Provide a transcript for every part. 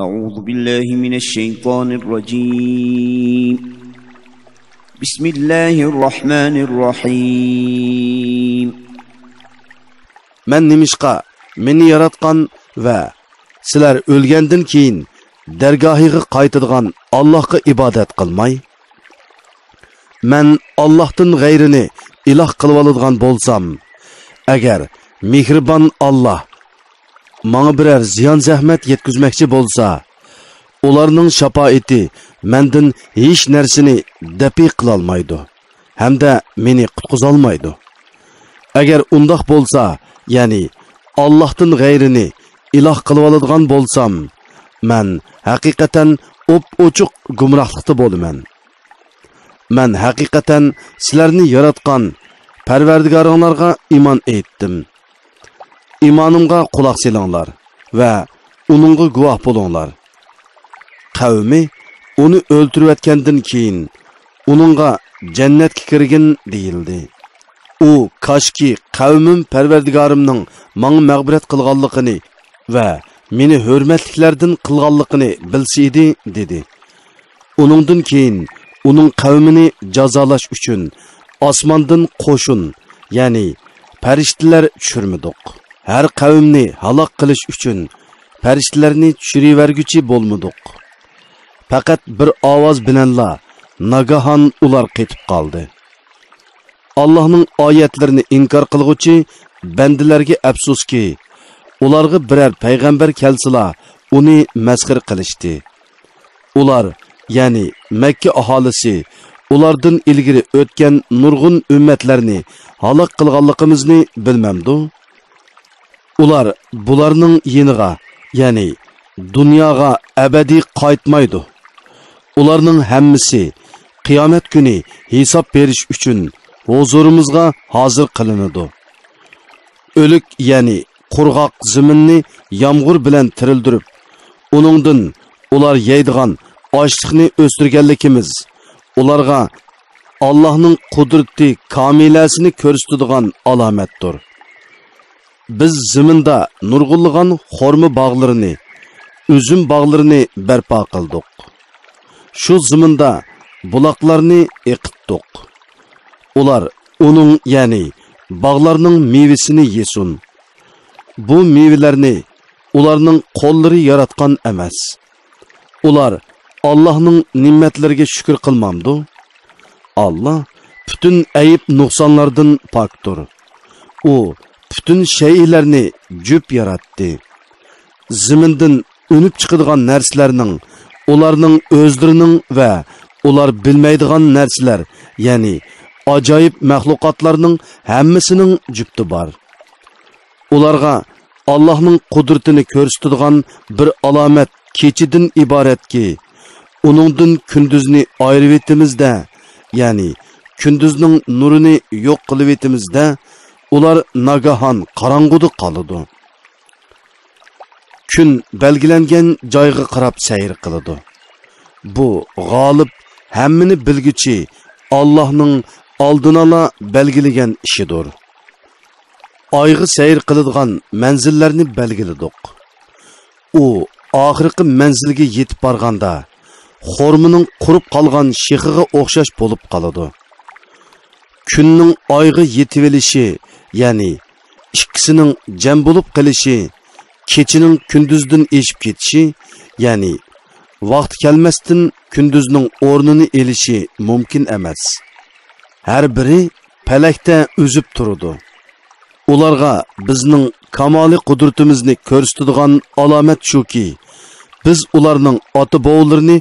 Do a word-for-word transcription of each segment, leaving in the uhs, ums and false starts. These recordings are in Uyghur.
أعوذ بالله من الشيطان الرجيم. بسم الله الرحمن الرحيم. مەن نېمىشقا مېنى ياراتقان ۋە سىلەر ئۆلگەندىن كېيىن دەرگاھىغا قايتىدىغان ئاللاھقا ئىبادەت قىلماي، مەن ئاللاھتىن غەيرىنى ئىلاھ قىلىۋالىدىغان بولسام، ئەگەر مېھرىبان ئاللاھ ماڭا بىرەر زىيان-زەھمەت يەتكۈزمەكچى بولسا، ئۇلارنىڭ شاپائىتى مەندىن ھېچ نەرسىنى دەپئى قىلالمايدۇ ھەمدە مېنى قۇتقۇزالمايدۇ. ئەگەر ئۇنداق بولسا، يەنى ئاللاھتىن غەيرىنى ئىلاھ قىلىۋالىدىغان بولسام، مەن ھەقىقەتەن ئوپئوچۇق گۇمراھلىقتا بولىمەن. مەن ھەقىقەتەن سىلەرنى ياراتقان پەرۋەردىگارىڭلارغا ئىمان ئېيتتىم. ئىمانىمغا قۇلاق سېلىڭلار ۋە ئۇنىڭغا گۇۋاھ بولۇڭلار. قەۋمى ئۇنى ئۆلتۈرۈۋەتكەندىن كېيىن، ئۇنىڭغا جەننەتكە كىرگىن دېيىلدى. ئۇ، كاشكى قەۋمىم پەرۋەردىگارىمنىڭ ماڭا مەغپىرەت قىلغانلىقىنى ۋە مېنى ھۆرمەتلىكلەردىن قىلغانلىقىنى بىلسە ئىدى، دېدى. ئۇنىڭدىن كېيىن ئۇنىڭ قەۋمىنى جازالاش ئۈچۈن ئاسماندىن قوشۇن، يەنى پەرىشتىلەر چۈشۈرمىدۇق. ھەر قەۋمنى ھالاك قىلىش ئۈچۈن پەرىشتىلەرنى چۈشۈرۈۋەرگۈچى بولمىدۇق. پەقەت بىر ئاۋاز بىلەنلا ناگاھان ئۇلار قېتىپ قالدى. ئاللاھنىڭ ئايەتلىرىنى ئىنكار قىلغۇچى بەندىلەرگە ئەپسۇسكى، ئۇلارغا بىرەر پەيغەمبەر كەلسىلا، ئۇنى مەسخىرە قىلىشتى. ئۇلار، يەنى مەككە ئاھالىسى، ئۇلاردىن ئىلگىرى ئۆتكەن نۇرغۇن ئۈممەتلەرنى ھالاك قىلغانلىقىمىزنى بىلمەمدۇ؟ ئۇلار بۇلارنىڭ يېنىغا، يەنى دۇنياغا ئەبەدىي قايتمايدۇ. ئۇلارنىڭ ھەممىسى قىيامەت كۈنى ھېساب بېرىش ئۈچۈن ھۇزۇرىمىزغا ھازىر قىلىنىدۇ. ئۆلۈك، يەنى قۇرغاق زېمىننى يامغۇر بىلەن تىرىلدۈرۈپ، ئۇنىڭدىن ئۇلار يەيدىغان ئاشلىقنى ئۆستۈرگەنلىكىمىز ئۇلارغا ئاللاھنىڭ قۇدرىتى كامىلەسىنى كۆرسىتىدىغان ئالامەتتۇر. بىز زېمىندا نۇرغۇنلىغان خورما باغلىرىنى، ئۈزۈم باغلىرىنى بەرپا قىلدۇق. شۇ زېمىندا بۇلاقلارنى ئېقىتتۇق. ئۇلار ئۇنىڭ، يەنى باغلارنىڭ مېۋىسىنى يېسۇن. بۇ مېۋىلەرنى ئۇلارنىڭ قوللىرى ياراتقان ئەمەس. ئۇلار ئاللاھنىڭ نېمەتلىرىگە شۈكۈر قىلمامدۇ؟ ئاللاھ پۈتۈن ئەيىب-نۇقسانلاردىن پاكتۇر. ئۇ پۈتۈن شەيئىلەرنى جۈپ ياراتتى. زېمىندىن ئۈنۈپ چىقىدىغان نەرسىلەرنىڭ، ئۇلارنىڭ ئۆزلىرىنىڭ ۋە ئۇلار بىلمەيدىغان نەرسىلەر، يەنى ئاجايىپ مەخلۇقاتلارنىڭ ھەممىسىنىڭ جۈپتى بار. ئۇلارغا ئاللاھنىڭ قۇدرىتىنى كۆرسىتىدىغان بىر ئالامەت كېچىدىن ئىبارەتكى، ئۇنىڭدىن كۈندۈزنى ئايرىۋېتىمىز-دە، يەنى كۈندۈزنىڭ نۇرىنى يوق قىلىۋېتىمىز-دە، ئۇلار ناگاھان قاراڭغۇدا قالىدۇ. كۈن بەلگىلەنگەن جايغا قاراپ سەير قىلىدۇ. بۇ غالىب، ھەممىنى بىلگۈچى ئاللاھنىڭ ئالدىنئالا بەلگىلىگەن ئىشىدۇر. ئايغا سەير قىلىدىغان مەنزىللەرنى بەلگىلىدۇق. ئۇ ئاخىرقى مەنزىلگە يېتىپ بارغاندا، خورمىنىڭ قۇرۇپ قالغان شېخىغا ئوخشاش بولۇپ قالىدۇ. كۈننىڭ ئايغا يېتىۋېلىشى، يەنى ئىككىسىنىڭ جەم بولۇپ قېلىشى، كېچىنىڭ كۈندۈزدىن ئېشىپ كېتىشى، يەنى ۋاقتى كەلمەستىن كۈندۈزنىڭ ئورنىنى ئېلىشى مۇمكىن ئەمەس. ھەر بىرى پەلەكتە ئۈزۈپ تۇرىدۇ. ئۇلارغا بىزنىڭ كامالىي قۇدرىتىمىزنى كۆرسىتىدىغان ئالامەت شۇكى، بىز ئۇلارنىڭ ئاتا-بوۋىلىرىنى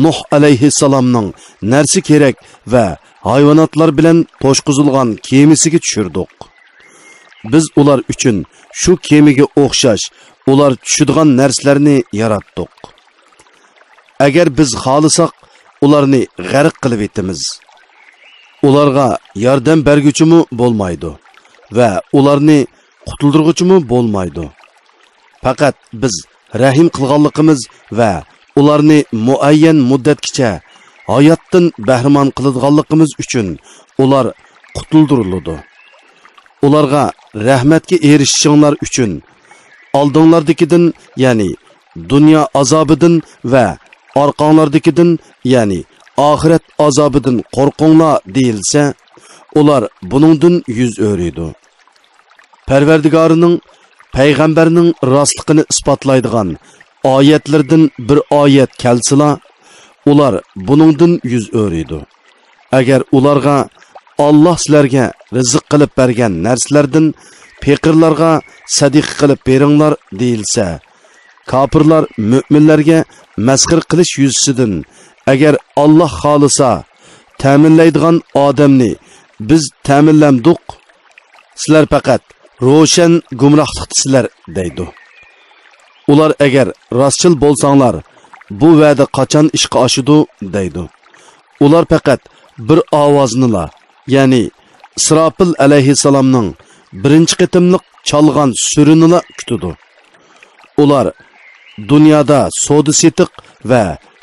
نۇھ ئەلەيھىسسالامنىڭ نەرسە-كېرەك ۋە ھايۋاناتلار بىلەن توشقۇزۇلغان كېمىسىگە چۈشۈردۇق. بىز ئۇلار ئۈچۈن شۇ كېمىگە ئوخشاش ئۇلار چۈشىدىغان نەرسىلەرنى ياراتتۇق. ئەگەر بىز خالىساق، ئۇلارنى غەرق قىلىۋېتىمىز. ئۇلارغا ياردەم بەرگۈچىمۇ بولمايدۇ ۋە ئۇلارنى قۇتۇلدۇرغۇچىمۇ بولمايدۇ. پەقەت بىز رەھىم قىلغانلىقىمىز ۋە ئۇلارنى مۇئەييەن مۇددەتكىچە ھاياتتىن بەھرىمەن قىلىدىغانلىقىمىز ئۈچۈن ئۇلار قۇتۇلدۇرۇلىدۇ. ئۇلارغا رەھمەتكە ئېرىشىشىڭلار ئۈچۈن ئالدىڭلاردىكىدىن، يەنى دۇنيا ئازابىدىن ۋە ئارقاڭلاردىكىدىن، يەنى ئاخىرەت ئازابىدىن قورقۇڭلار دېيىلسە، ئۇلار بۇنىڭدىن يۈز ئۆرۈيدۇ. پەرۋەردىگارىنىڭ، پەيغەمبەرنىڭ راستلىقىنى ئىسپاتلايدىغان ئايەتلىرىدىن بىر ئايەت كەلسىلا، ئۇلار بۇنىڭدىن يۈز ئۆرۈيدۇ. ئەگەر ئۇلارغا، «ئاللاھ سىلەرگە رىزىق قىلىپ بەرگەن نەرسىلەردىن پېقىرلارغا سەدىقە قىلىپ بېرىڭلار» دېيىلسە، كاپىرلار مۆمىنلەرگە مەسخىرە قىلىش يۈزىسىدىن، «ئەگەر ئاللاھ خالىسا، تەمىنلەيدىغان ئادەمنى بىز تەمىنلەمدۇق؟ سىلەر پەقەت روشەن گۇمراھلىقتىسىلەر» دەيدۇ. ئۇلار، «ئەگەر راستچىل بولساڭلار، بۇ ۋەدە قاچان ئىشقا ئاشىدۇ؟» دەيدۇ. ئۇلار پەقەت بىر ئاۋازنىلا، يەنى ئىسراپىل ئەلەيھىسسالامنىڭ بىرىنچى قېتىملىق چالغان سۈرىنىلا كۈتىدۇ. ئۇلار دۇنيادا سودا-سېتىق ۋە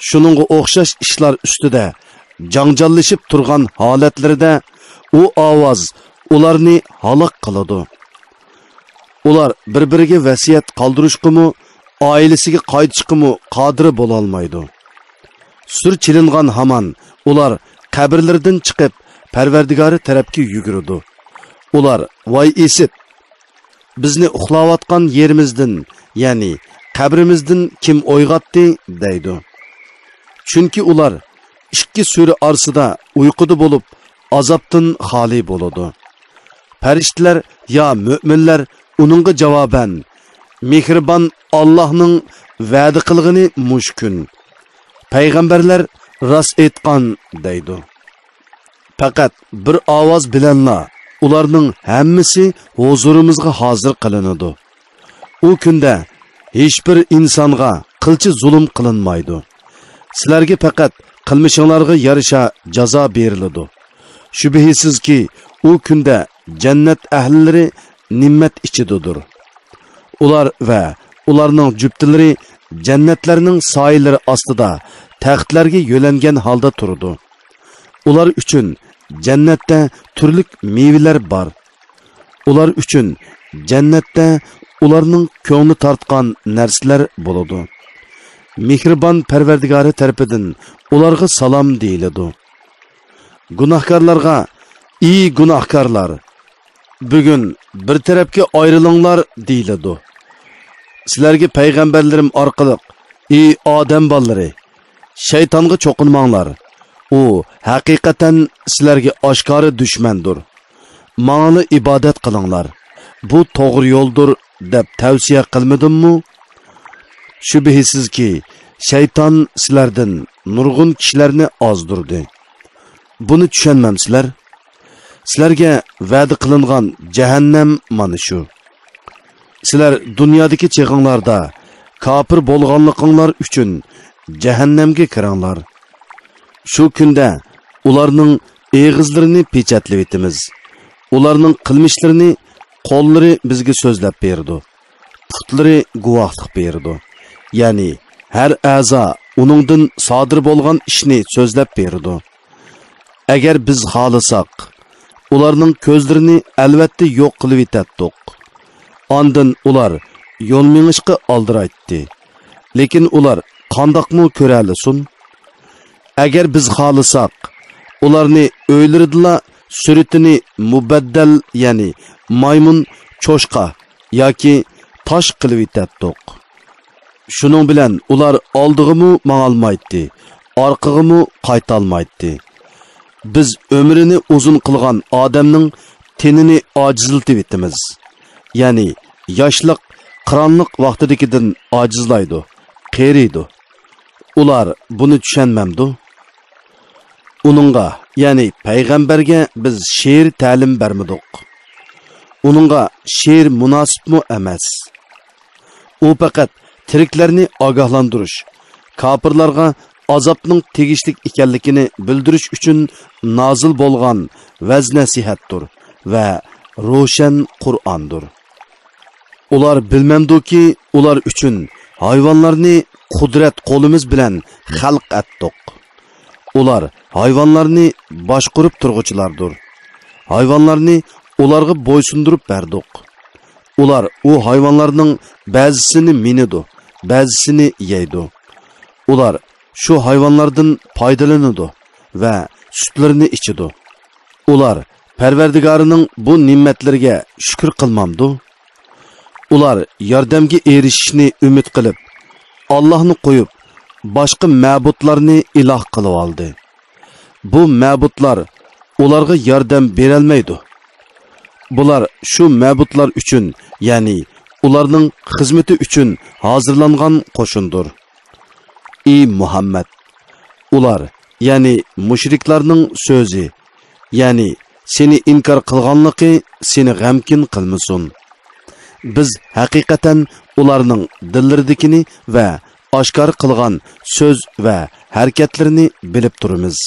شۇنىڭغا ئوخشاش ئىشلار ئۈستىدە جاڭجاللىشىپ تۇرغان ھالەتلىرىدە ئۇ ئاۋاز ئۇلارنى ھالاك قىلىدۇ. ئۇلار بىر-بىرىگە ۋەسىيەت قالدۇرۇشقىمۇ، ئائىلىسىگە قايتىشقىمۇ قادىر بولالمايدۇ. سۈر چېلىنغان ھامان ئۇلار قەبرىلىرىدىن چىقىپ، پەرۋەردىگارى تەرەپكە يۈگۈرىدۇ. ئۇلار، «ۋاي ئىسىت! بىزنى ئۇخلاۋاتقان يېرىمىزدىن، يەنى قەبرىمىزدىن كىم ئويغاتتى؟» دەيدۇ. چۈنكى ئۇلار ئىككى سۈرە ئارىسىدا ئۇيقۇدا بولۇپ، ئازابتىن خالىي بولىدۇ. پەرىشتىلەر يا مۆمىنلەر ئۇنىڭغا جاۋابەن، «مېھرىبان ئاللاھنىڭ ۋەدە قىلغىنى مۇشۇ كۈن. پەيغەمبەرلەر راست ئېيتقان» دەيدۇ. پەقەت بىر ئاۋاز بىلەنلا ئۇلارنىڭ ھەممىسى ھۇزۇرىمىزغا ھازىر قىلىنىدۇ. ئۇ كۈندە ھېچبىر ئىنسانغا قىلچە زۇلۇم قىلىنمايدۇ. سىلەرگە پەقەت قىلمىشىڭلارغا يارىشا جازا بېرىلىدۇ. شۈبھىسىزكى، ئۇ كۈندە جەننەت ئەھلىلىرى نېمەت ئىچىدىدۇر. ئۇلار ۋە ئۇلارنىڭ جۈپتىلىرى جەننەتلەرنىڭ سايىلىرى ئاستىدا تەختلەرگە يۆلەنگەن ھالدا تۇرىدۇ. ئۇلار ئۈچۈن جەننەتتە تۈرلۈك مېۋىلەر بار. ئۇلار ئۈچۈن جەننەتتە ئۇلارنىڭ كۆڭلى تارتقان نەرسىلەر بولىدۇ. مېھرىبان پەرۋەردىگارى تەرىپىدىن ئۇلارغا سالام دېيىلىدۇ. گۇناھكارلارغا، «ئى گۇناھكارلار! بۈگۈن بىر تەرەپكە ئايرىلىڭلار» دېيىلىدۇ. سىلەرگە پەيغەمبەرلىرىم ئارقىلىق، «ئى ئادەم بالىلىرى! شەيتانغا چوقۇنماڭلار. ئۇ ھەقىقەتەن سىلەرگە ئاشكارا دۈشمەندۇر. ماڭىلا ئىبادەت قىلىڭلار. بۇ توغرا يولدۇر» دەپ تەۋسىيە قىلمىدىممۇ؟ شۈبھىسىزكى، شەيتان سىلەردىن نۇرغۇن كىشىلەرنى ئازدۇردى. بۇنى چۈشەنمەمسىلەر؟ سىلەرگە ۋەدە قىلىنغان جەھەننەم مانا شۇ. سىلەر دۇنيادىكى چېغىڭلاردا كاپىر بولغانلىقىڭلار ئۈچۈن جەھەننەمگە كىرىڭلار. شۇ كۈندە ئۇلارنىڭ ئېغىزلىرىنى پېچەتلىۋېتىمىز. ئۇلارنىڭ قىلمىشلىرىنى قوللىرى بىزگە سۆزلەپ بېرىدۇ. پۇتلىرى گۇۋاھلىق بېرىدۇ. يەنى ھەر ئەزا ئۇنىڭدىن سادىر بولغان ئىشنى سۆزلەپ بېرىدۇ. ئەگەر بىز خالىساق، ئۇلارنىڭ كۆزلىرىنى ئەلۋەتتە يوق قىلىۋېتەتتۇق. ئاندىن ئۇلار يول مېڭىشقا ئالدىرايتتى. لېكىن ئۇلار قانداقمۇ كۆرەلىسۇن؟ ئەگەر بىز خالىساق، ئۇلارنى ئۆيلىرىدىلا سۈرىتىنى مۇبەددەل، يەنى مايمۇن، چوشقا ياكى تاش قىلىۋېتەتتۇق. شۇنىڭ بىلەن ئۇلار ئالدىغىمۇ ماڭالمايتتى، ئارقىغىمۇ قايتالمايتتى. بىز ئۆمرىنى ئۇزۇن قىلغان ئادەمنىڭ تېنىنى ئاجىزلىتىۋېتىمىز. يەنى ياشلىق، قىرانلىق ۋاقتىدىكىدىن ئاجىزلايدۇ، قېرىيدۇ. ئۇلار بۇنى چۈشەنمەمدۇ؟ ئۇنىڭغا، يەنى پەيغەمبەرگە بىز شېئىر تەلىم بەرمىدۇق. ئۇنىڭغا شېئىر مۇناسىپمۇ ئەمەس. ئۇ پەقەت تىرىكلەرنى ئاگاھلاندۇرۇش، كاپىرلارغا ئازابنىڭ تېگىشلىك ئىكەنلىكىنى بىلدۈرۈش ئۈچۈن نازىل بولغان ۋەز-نەسىھەتتۇر ۋە روشەن قۇرئاندۇر. ئۇلار بىلمەمدۇكى، ئۇلار ئۈچۈن ھايۋانلارنى قۇدرەت قولىمىز بىلەن خەلق ئەتتۇق. ئۇلار ھايۋانلارنى باشقۇرۇپ تۇرغۇچىلاردۇر. ھايۋانلارنى ئۇلارغا بويسۇندۇرۇپ بەردۇق. ئۇلار ئۇ ھايۋانلارنىڭ بەزىسىنى مىنىدۇ، بەزىسىنى يەيدۇ. ئۇلار شۇ ھايۋانلاردىن پايدىلىنىدۇ ۋە سۈتلىرىنى ئىچىدۇ. ئۇلار پەرۋەردىگارىنىڭ بۇ نېمەتلىرىگە شۈكۈر قىلمامدۇ؟ ئۇلار ياردەمگە ئېرىشىشنى ئۈمىد قىلىپ، ئاللاھنى قويۇپ، باشقا مەبۇدلارنى ئىلاھ قىلىۋالدى. بۇ مەبۇدلار ئۇلارغا ياردەم بېرەلمەيدۇ. بۇلار شۇ مەبۇدلار ئۈچۈن، يەنى ئۇلارنىڭ خىزمىتى ئۈچۈن ھازىرلانغان قوشۇندۇر. ئى مۇھەممەد! ئۇلار، يەنى مۇشرىكلارنىڭ سۆزى، يەنى سېنى ئىنكار قىلغانلىقى سېنى غەمكىن قىلمىسۇن. بىز ھەقىقەتەن ئۇلارنىڭ دىللىرىدىكىنى ۋە ئاشكارا قىلغان سۆز ۋە ھەرىكەتلىرىنى بىلىپ تۇرىمىز.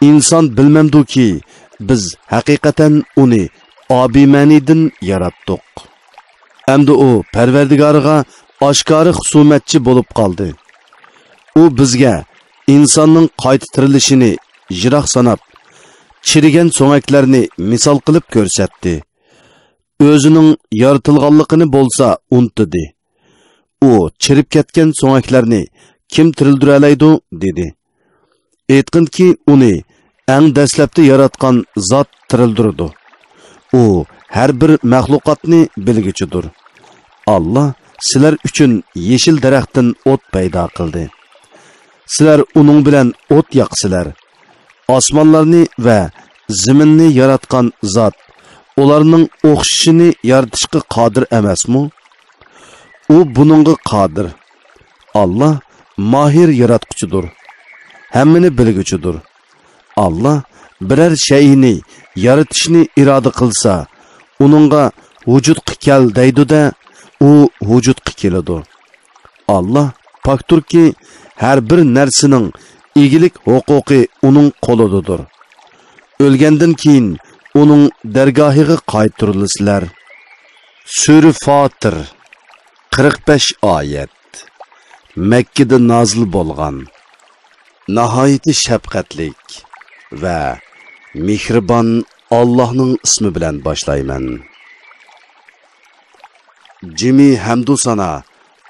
ئىنسان بىلمەمدۇكى، بىز ھەقىقەتەن ئۇنى ئابىمەنىدىن ياراتتۇق. ئەمدى ئۇ پەرۋەردىگارىغا ئاشكارا خۇسۇمەتچى بولۇپ قالدى. ئۇ بىزگە ئىنساننىڭ قايتا تىرىلىشىنى يىراق ساناپ، چىرىگەن سۆڭەكلەرنى مىسال قىلىپ كۆرسەتتى. ئۆزىنىڭ يارىتىلغانلىقىنى بولسا ئۇنتۇدى. ئۇ چىرىپ كەتكەن سۆڭەكلەرنى كىم تىرىلدۈرەلەيدۇ؟ دېدى. ئېيتقىنكى، ئۇنى ئەڭ دەسلەپتە ياراتقان زات تىرىلدۈرىدۇ. ئۇ ھەر بىر مەخلۇقاتنى بىلگۈچىدۇر. ئاللا سىلەر ئۈچۈن يېشىل دەرەختىن ئوت پەيدا قىلدى. سىلەر ئۇنىڭ بىلەن ئوت ياقىسىلەر. ئاسمانلارنى ۋە زېمىننى ياراتقان زات ئۇلارنىڭ ئوخشىشىنى يارىتىشقا قادىر ئەمەسمۇ؟ ئۇ بۇنىڭغا قادىر. ئاللا ماھىر ياراتقۇچىدۇر. ھەممىنى بىلگۈچىدۇر. ئاللا بىرەر شەيئىنى يارىتىشنى ئىرادە قىلسا، ئۇنىڭغا ۋۇجۇدقا كەل دەيدۇ-دە، ئۇ ۋۇجۇدقا كېلىدۇ. ئاللا پاكتۇركى، ھەر بىر نەرسىنىڭ ئىگىلىك ھوقۇقى ئۇنىڭ قولىدىدۇر. ئۆلگەندىن كېيىن ئۇنىڭ دەرگاھىغا قايتۇرۇلىسىلەر. سۈرە فاتىر، قىرىق بەش ئايەت. مەككىدە نازىل بولغان. ناھايىتى شەپقەتلىك ۋە مېھرىبان ئاللاھنىڭ ئىسمى بىلەن باشلايمەن. جىمى ھەمدۇ سانا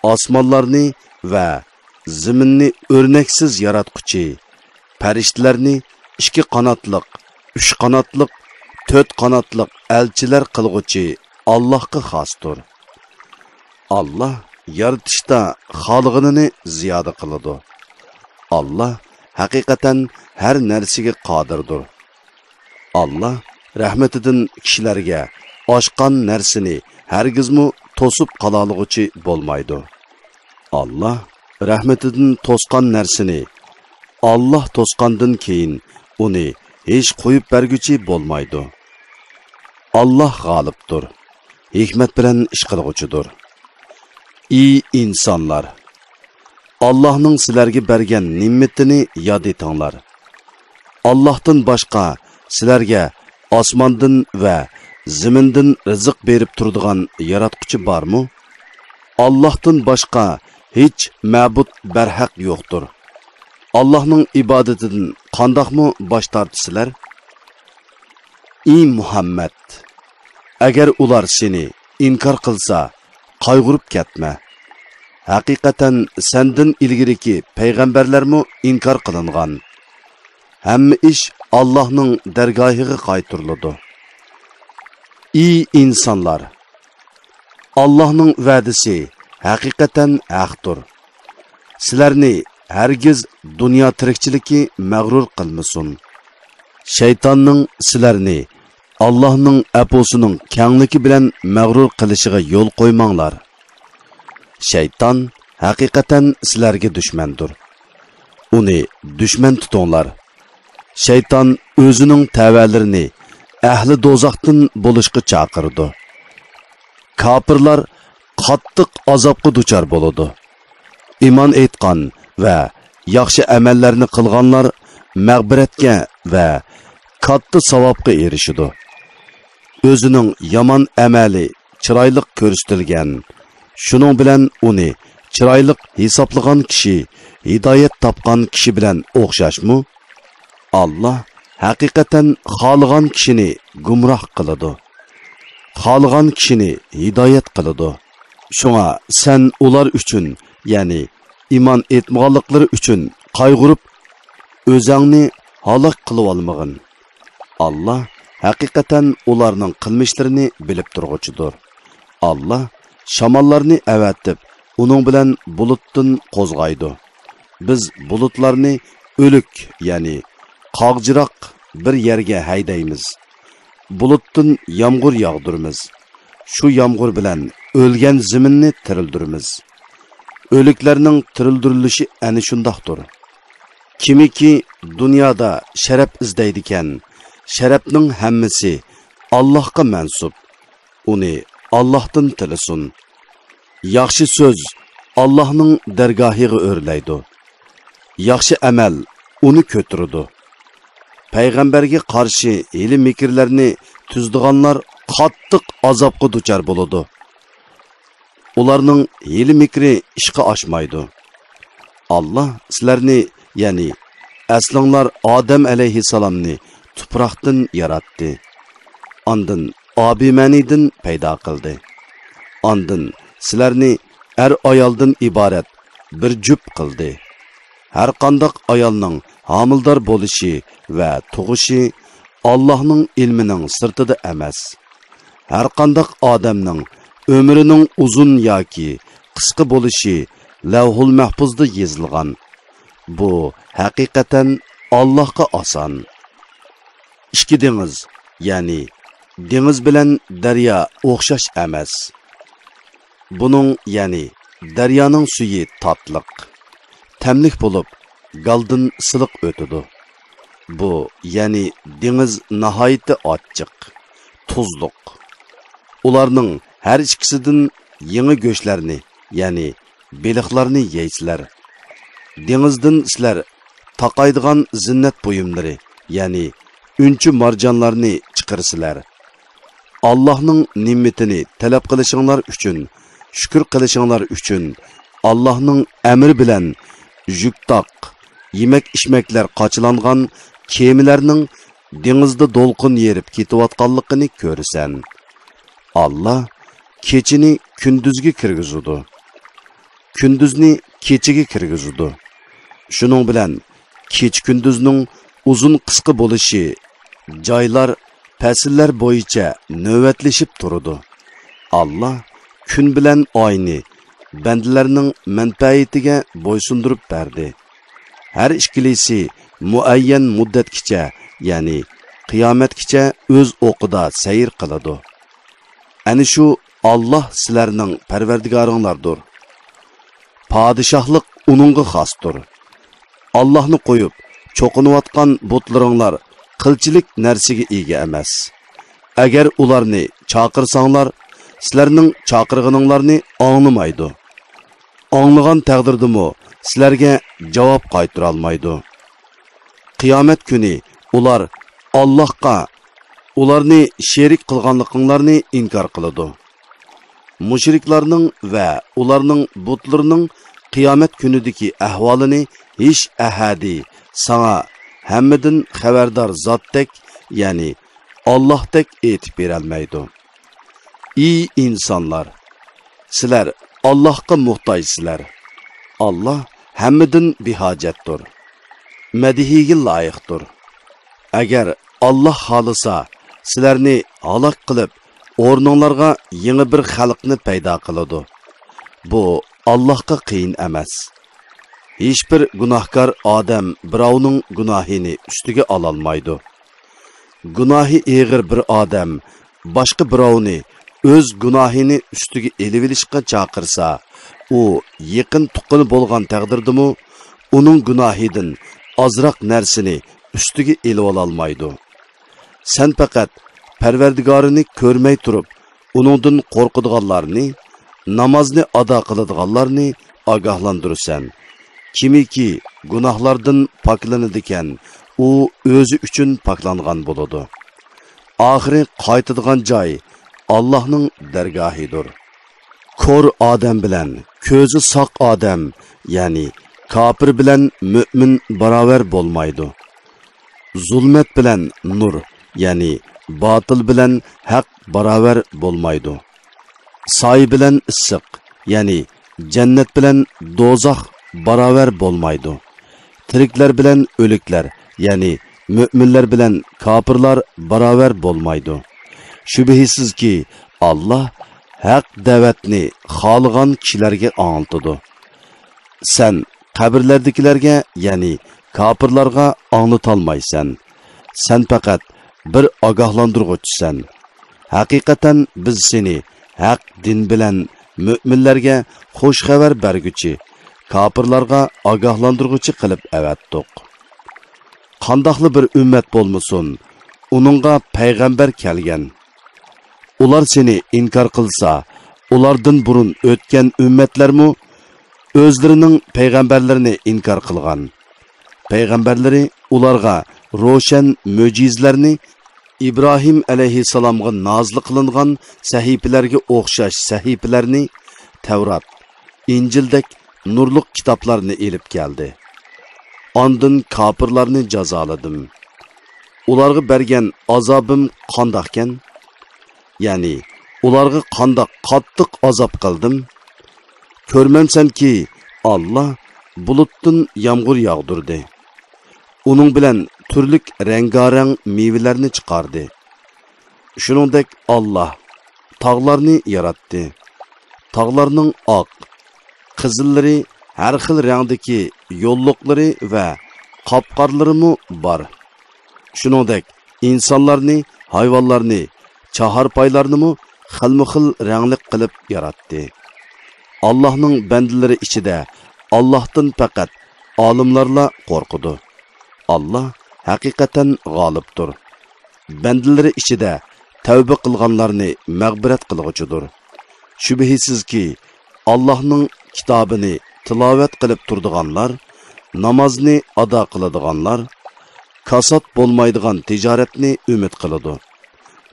ئاسمانلارنى ۋە زېمىننى ئۆرنەكسىز ياراتقۇچى، پەرىشتىلەرنى ئىككى قاناتلىق، ئۈچ قاناتلىق، تۆت قاناتلىق ئەلچىلەر قىلغۇچى ئاللاھقا خاستۇر. ئاللا يارىتىشتا خالىغىنىنى زىيادە قىلىدۇ. ئاللا ھەقىقەتەن ھەر نەرسىگە قادىردۇر. ئاللا رەھمىتىدىن كىشىلەرگە ئاشقان نەرسىنى ھەرگىزمۇ توسۇپ قالالىغۇچى بولمايدۇ. ئاللا رەھمىتىدىن توسقان نەرسىنى ئاللا توسقاندىن كېيىن ئۇنى ھېچ قويۇپ بەرگۈچى بولمايدۇ. ئاللا غالىبتۇر، ھېكمەت بىلەن ئىش قىلغۇچىدۇر. ئى ئىنسانلار! ئاللاھنىڭ سىلەرگە بەرگەن نېمىتىنى ياد ئېتىڭلار. ئاللاھتىن باشقا سىلەرگە ئاسماندىن ۋە زېمىندىن رىزىق بېرىپ تۇرىدىغان ياراتقۇچى بارمۇ؟ ئاللاھتىن باشقا ھېچ مەبۇد بەرھەق يوقتۇر. ئاللاھنىڭ ئىبادىتىدىن قانداقمۇ باش تارتىسىلەر؟ ئى مۇھەممەد! ئەگەر ئۇلار سېنى ئىنكار قىلسا، قايغۇرۇپ كەتمە. ھەقىقەتەن سەندىن ئىلگىرىكى پەيغەمبەرلەرمۇ ئىنكار قىلىنغان. ھەممە ئىش ئاللاھنىڭ دەرگاھىغا قايتۇرۇلىدۇ. ئى ئىنسانلار! ئاللاھنىڭ ۋەدىسى ھەقىقەتەن ھەقتۇر. سىلەرنى ھەرگىز دۇنيا تىرىكچىلىكى مەغرۇر قىلمىسۇن. شەيتاننىڭ سىلەرنى ئاللاھنىڭ ئەپۇسىنىڭ كەڭلىكى بىلەن مەغرۇر قىلىشىغا يول قويماڭلار. شەيتان ھەقىقەتەن سىلەرگە دۈشمەندۇر. ئۇنى دۈشمەن تۇتۇڭلار. شەيتان ئۆزىنىڭ تەۋەلىرىنى ئەھلى دوزاختىن بولۇشقا چاقىرىدۇ. كاپىرلار قاتتىق ئازابقا دۇچار بولىدۇ. ئىمان ئېيتقان ۋە ياخشى ئەمەللەرنى قىلغانلار مەغپىرەتكە ۋە كاتتا ساۋابقا ئېرىشىدۇ. ئۆزىنىڭ يامان ئەمەلى چىرايلىق كۆرسىتىلگەن، شۇنىڭ بىلەن ئۇنى چىرايلىق ھېسابلىغان كىشى ھىدايەت تاپقان كىشى بىلەن ئوخشاشمۇ؟ ئاللا ھەقىقەتەن خالىغان كىشىنى گۇمراھ قىلىدۇ، خالىغان كىشىنى ھىدايەت قىلىدۇ. شۇڭا سەن ئۇلار ئۈچۈن، يەنى ئىمان ئېيتمىغانلىقلىرى ئۈچۈن قايغۇرۇپ، ئۆزەڭنى ھالاك قىلىۋالمىغىن. ئاللا ھەقىقەتەن ئۇلارنىڭ قىلمىشلىرىنى بىلىپ تۇرغۇچىدۇر. ئاللا شاماللارنى ئەۋەتىپ، ئۇنىڭ بىلەن بۇلۇتتىن قوزغايدۇ. بىز بۇلۇتلارنى ئۆلۈك، يەنى قاغجىراق بىر يەرگە ھەيدەيمىز. بۇلۇتتىن يامغۇر ياغدۇرىمىز. شۇ يامغۇر بىلەن ئۆلگەن زېمىننى تىرىلدۈرىمىز. ئۆلۈكلەرنىڭ تىرىلدۈرۈلۈشى ئەنە شۇنداقتۇر. كىمكى دۇنيادا شەرەپ ئىزدەيدىكەن، شەرەپنىڭ ھەممىسى ئاللاھقا مەنسۇپ. ئۇنى ئاللاھتىن تىلىسۇن. ياخشى سۆز ئاللاھنىڭ دەرگاھىغا ئۆرلەيدۇ. ياخشى ئەمەل ئۇنى كۆتۈرىدۇ. پەيغەمبەرگە قارشى ھىيلە-مىكىرلەرنى تۈزىدىغانلار قاتتىق ئازابقا دۇچار بولىدۇ. ئۇلارنىڭ ھىيلە-مىكرى ئىشقا ئاشمايدۇ. ئاللا سىلەرنى، يەنى ئەسلىڭلار ئادەم ئەلەيھىسسالامنى تۇپراقتىن ياراتتى. ئاندىن ئابىمەنىدىن پەيدا قىلدى. ئاندىن سىلەرنى ئەر-ئايالدىن ئىبارەت بىر جۈپ قىلدى. ھەرقانداق ئايالنىڭ ھامىلىدار بولۇشى ۋە تۇغۇشى ئاللاھنىڭ ئىلمىنىڭ سىرتىدا ئەمەس. ھەرقانداق ئادەمنىڭ ئۆمرىنىڭ ئۇزۇن ياكى قىسقا بولۇشى لەۋھۇل مەھپۇزدا يېزىلغان. بۇ ھەقىقەتەن ئاللاھقا ئاسان. ئىككى دېڭىز، يەنى دېڭىز بىلەن دەريا ئوخشاش ئەمەس. بۇنىڭ، يەنى دەريانىڭ سۈيى تاتلىق، تەملىك بولۇپ، گالدىن سىلىق ئۆتىدۇ. بۇ، يەنى دېڭىز ناھايىتى ئاچچىق، تۇزلۇق. ئۇلارنىڭ ھەر ئىككىسىدىن يېڭى گۆشلەرنى، يەنى بېلىقلارنى يەيسىلەر. دېڭىزدىن سىلەر تاقايدىغان زىننەت بۇيۇملىرى، يەنى ئۈنچە مارجانلارنى چىقىرىسىلەر. ئاللاھنىڭ نېمىتىنى تەلەپ قىلىشىڭلار ئۈچۈن، شۈكۈر قىلىشىڭلار ئۈچۈن، ئاللاھنىڭ ئەمرى بىلەن يۈكتاق، يېمەك-ئىچمەكلەر قاچىلانغان كېمىلەرنىڭ دېڭىزدا دولقۇن يېرىپ كېتىۋاتقانلىقىنى كۆرىسەن. ئاللا كېچىنى كۈندۈزگە كىرگۈزىدۇ، كۈندۈزنى كېچىگە كىرگۈزىدۇ. شۇنىڭ بىلەن كېچە-كۈندۈزنىڭ ئۇزۇن-قىسقا بولۇشى جايلار، پەسىللەر بويىچە نۆۋەتلىشىپ تۇرىدۇ. ئاللا كۈن بىلەن ئاينى بەندىلەرنىڭ مەنپەئىتىگە بويسۇندۇرۇپ بەردى. ھەر ئىككىلىسى مۇئەييەن مۇددەتكىچە، يەنى قىيامەتكىچە ئۆز ئوقىدا سەير قىلىدۇ. ئەنە شۇ ئاللا سىلەرنىڭ پەرۋەردىگارىڭلاردۇر. پادىشاھلىق ئۇنىڭغا خاستۇر. ئاللاھنى قويۇپ، چوقۇنۇۋاتقان بۇتلىرىڭلار قىلچىلىك نەرسىگە ئىگە ئەمەس. ئەگەر ئۇلارنى چاقىرساڭلار، سىلەرنىڭ چاقىرغىنىڭلارنى ئاڭلىمايدۇ. ئاڭلىغان تەقدىردىمۇ سىلەرگە جاۋاب قايتۇرالمايدۇ. قىيامەت كۈنى ئۇلار ئاللاھقا ئۇلارنى شېرىك قىلغانلىقىڭلارنى ئىنكار قىلىدۇ. مۇشرىكلارنىڭ ۋە ئۇلارنىڭ بۇتلىرىنىڭ قىيامەت كۈنىدىكى ئەھۋالىنى ھېچ ئەھەدى ساڭا ھەممىدىن خەۋەردار زاتتەك، يەنى ئاللاھتەك ئېيتىپ بېرەلمەيدۇ. ئى ئىنسانلار! سىلەر ئاللاھقا موھتاجسىلەر. ئاللاھ ھەممىدىن بىھاجەتتۇر. مەدھىيگە لايىقتۇر. ئەگەر ئاللاھ خالىسا، سىلەرنى ھالاك قىلىپ، ئورنۇڭلارغا يېڭى بىر خەلقنى پەيدا قىلىدۇ. بۇ ئاللاھقا قىيىن ئەمەس. ھېچبىر گۇناھكار ئادەم بىراۋنىڭ گۇناھىنى ئۈستىگە ئالالمايدۇ. گۇناھى ئېغىر بىر ئادەم باشقا بىراۋنى ئۆز گۇناھىنى ئۈستىگە ئېلىۋېلىشقا چاقىرسا، ئۇ يېقىن تۇغقىنى بولغان تەقدىردىمۇ ئۇنىڭ گۇناھىدىن ئازراق نەرسىنى ئۈستىگە ئېلىۋالالمايدۇ. سەن پەقەت پەرۋەردىگارىنى كۆرمەي تۇرۇپ، ئۇنىڭدىن قورقىدىغانلارنى، نامازنى ئادا قىلىدىغانلارنى ئاگاھلاندۇرىسەن. كىمكى گۇناھلاردىن پاكلىنىدىكەن، ئۇ ئۆزى ئۈچۈن پاكلانغان بولىدۇ. ئاخىرى قايتىدىغان جاي ئاللاھنىڭ دەرگاھىدۇر. كور ئادەم بىلەن كۆزى ساق ئادەم، يەنى كاپىر بىلەن مۆمىن باراۋەر بولمايدۇ. زۇلمەت بىلەن نۇر، يەنى باتىل بىلەن ھەق باراۋەر بولمايدۇ. سايە بىلەن ئىسسىق، يەنى جەننەت بىلەن دوزاخ باراۋەر بولمايدۇ. تىرىكلەر بىلەن ئۆلۈكلەر، يەنى مۆمىنلەر بىلەن كاپىرلار باراۋەر بولمايدۇ. شۈبھىسىزكى، ئاللاھ ھەق دەۋەتنى خالىغان كىشىلەرگە ئاڭلىتىدۇ. سەن قەبرىلەردىكىلەرگە، يەنى كاپىرلارغا ئاڭلىتالمايسەن. سەن پەقەت بىر ئاگاھلاندۇرغۇچىسەن. ھەقىقەتەن بىز سېنى ھەق دىن بىلەن مۆمىنلەرگە خۇش خەۋەر بەرگۈچى، كاپىرلارغا ئاگاھلاندۇرغۇچى قىلىپ ئەۋەتتۇق. قانداقلا بىر ئۈممەت بولمىسۇن، ئۇنىڭغا پەيغەمبەر كەلگەن. ئۇلار سېنى ئىنكار قىلسا، ئۇلاردىن بۇرۇن ئۆتكەن ئۈممەتلەرمۇ ئۆزلىرىنىڭ پەيغەمبەرلىرىنى ئىنكار قىلغان. پەيغەمبەرلىرى ئۇلارغا روشەن مۆجىزىلەرنى، ئىبراھىم ئەلەيھىسسالامغا نازىل قىلىنغان سەھىپىلەرگە ئوخشاش سەھىپىلەرنى، تەۋرات، ئىنجىلدەك نۇرلۇق كىتابلارنى ئېلىپ كەلدى. ئاندىن كاپىرلارنى جازالىدىم. ئۇلارغا بەرگەن ئازابىم قانداقكەن؟ يەنى ئۇلارغا قانداق قاتتىق ئازاب قىلدىم؟ كۆرمەمسەنكى، ئاللاھ بۇلۇتتىن يامغۇر ياغدۇردى. ئۇنىڭ بىلەن تۈرلۈك رەڭگارەڭ مېۋىلەرنى چىقاردى. شۇنىڭدەك ئاللاھ تاغلارنى ياراتتى. تاغلارنىڭ ئاق، قىزىللىرى، ھەر خىل رەڭدىكى يوللۇقلىرى ۋە قاپقارىلىرىمۇ بار. شۇنىڭدەك ئىنسانلارنى، ھايۋانلارنى، چاھارپايلارنىمۇ خىلمۇخىل رەڭلىك قىلىپ ياراتتى. ئاللاھنىڭ بەندىلىرى ئىچىدە ئاللاھتىن پەقەت ئالىملارلا قورقىدۇ. ئاللاھ ھەقىقەتەن غالىبتۇر. بەندىلىرى ئىچىدە تەۋبە قىلغانلارنى مەغپىرەت قىلغۇچىدۇر. شۈبھىسىزكى، ئاللاھنىڭ كىتابىنى تىلاۋەت قىلىپ تۇرىدىغانلار، نامازنى ئادا قىلىدىغانلار، كاسات بولمايدىغان تىجارەتنى ئۈمىد قىلىدۇ.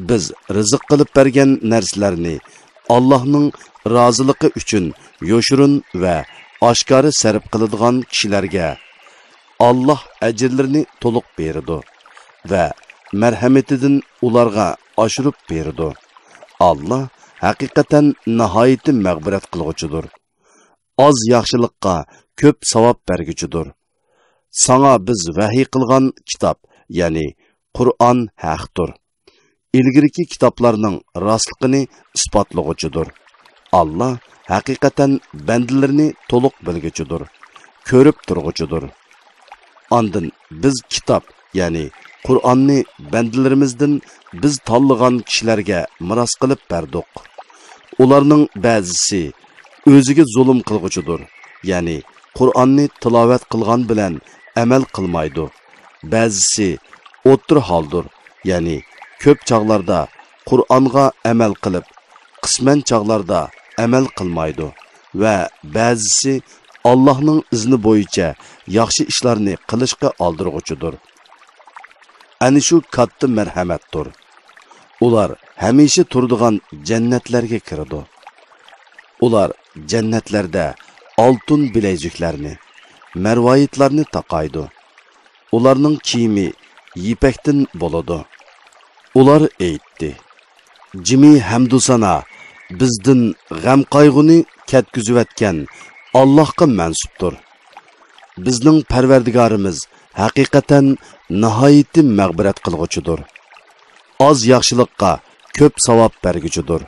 بىز رىزىق قىلىپ بەرگەن نەرسىلەرنى ئاللاھنىڭ رازىلىقى ئۈچۈن يوشۇرۇن ۋە ئاشكارا سەرپ قىلىدىغان كىشىلەرگە ئاللاھ ئەجىرلىرىنى تولۇق بېرىدۇ ۋە مەرھەمىتىدىن ئۇلارغا ئاشۇرۇپ بېرىدۇ. ئاللاھ ھەقىقەتەن ناھايىتى مەغپىرەت قىلغۇچىدۇر. ئاز ياخشىلىققا كۆپ ساۋاب بەرگۈچىدۇر. ساڭا بىز ۋەھىي قىلغان كىتاب، يەنى قۇرئان ھەقتۇر. ئىلگىرىكى كىتابلارنىڭ راستلىقىنى ئىسپاتلىغۇچىدۇر. ئاللاھ ھەقىقەتەن بەندىلىرىنى تولۇق بىلگۈچىدۇر، كۆرۈپ تۇرغۇچىدۇر. ئاندىن بىز كىتاب، يەنى قۇرئاننى بەندىلىرىمىزدىن بىز تاللىغان كىشىلەرگە مىراس قىلىپ بەردۇق. ئۇلارنىڭ بەزىسى ئۆزىگە زۇلۇم قىلغۇچىدۇر، يەنى قۇرئاننى تىلاۋەت قىلغان بىلەن ئەمەل قىلمايدۇ. بەزىسى ئوتتۇرا ھالدۇر، يەنى كۆپ چاغلاردا قۇرئانغا ئەمەل قىلىپ، قىسمەن چاغلاردا ئەمەل قىلمايدۇ ۋە بەزىسى ئاللاھنىڭ ئىزنى بويىچە ياخشى ئىشلارنى قىلىشقا ئالدىرىغۇچىدۇر. ئەنە شۇ كاتتا مەرھەمەتتۇر. ئۇلار ھەمىشە تۇرىدىغان جەننەتلەرگە كىرىدۇ. ئۇلار جەننەتلەردە ئالتۇن بىلەيزۈكلەرنى، مەرۋايىتلارنى تاقايدۇ. ئۇلارنىڭ كىيىمى يىپەكتىن بولىدۇ. ئۇلار ئېيتتى: جىمى ھەمدۇسانا بىزدىن غەم-قايغۇنى كەتكۈزۈۋەتكەن ئاللاھقا مەنسۇپتۇر. بىزنىڭ پەرۋەردىگارىمىز ھەقىقەتەن ناھايىتى مەغپىرەت قىلغۇچىدۇر. ئاز ياخشىلىققا كۆپ ساۋاب بەرگۈچىدۇر.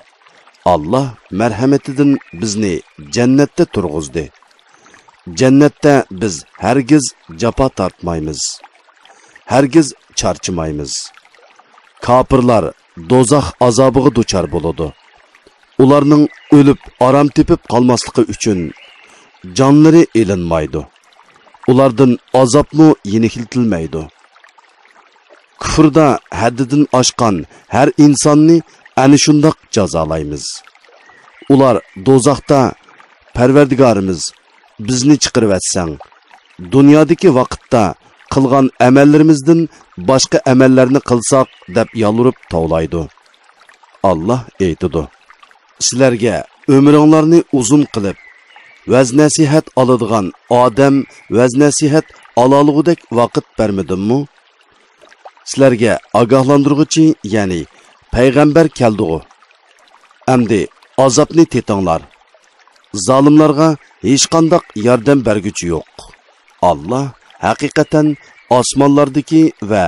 ئاللاھ مەرھەمىتىدىن بىزنى جەننەتتە تۇرغۇزدى. جەننەتتە بىز ھەرگىز جاپا تارتمايمىز. ھەرگىز چارچىمايمىز. كاپىرلار دوزاخ ئازابىغا دۇچار بولىدۇ. ئۇلارنىڭ ئۆلۈپ ئارام تېپىپ قالماسلىقى ئۈچۈن جانلىرى ئېلىنمايدۇ. ئۇلاردىن ئازابمۇ يېنىكلىتىلمەيدۇ. كۇفردا ھەددىدىن ئاشقان ھەر ئىنساننى ئەنە شۇنداق جازالايمىز. ئۇلار دوزاختا، پەرۋەردىگارىمىز، بىزنى چىقىرىۋەتسەڭ، دۇنيادىكى ۋاقىتتا قىلغان ئەمەللىرىمىزدىن باشقا ئەمەللەرنى قىلساق، دەپ يالۋۇرۇپ توۋلايدۇ. ئاللاھ ئېيتىدۇ: سىلەرگە ئۆمرۈڭلارنى ئۇزۇن قىلىپ، ۋەز-نەسىھەت ئالىدىغان ئادەم ۋەز-نەسىھەت ئالالىغۇدەك ۋاقىت بەرمىدىممۇ؟ سىلەرگە ئاگاھلاندۇرغۇچى، يەنى پەيغەمبەر كەلدىغۇ؟ ئەمدى ئازابنى تېتىڭلار. زالىملارغا ھېچقانداق ياردەم بەرگۈچى يوق. ئاللا ھەقىقەتەن ئاسمانلاردىكى ۋە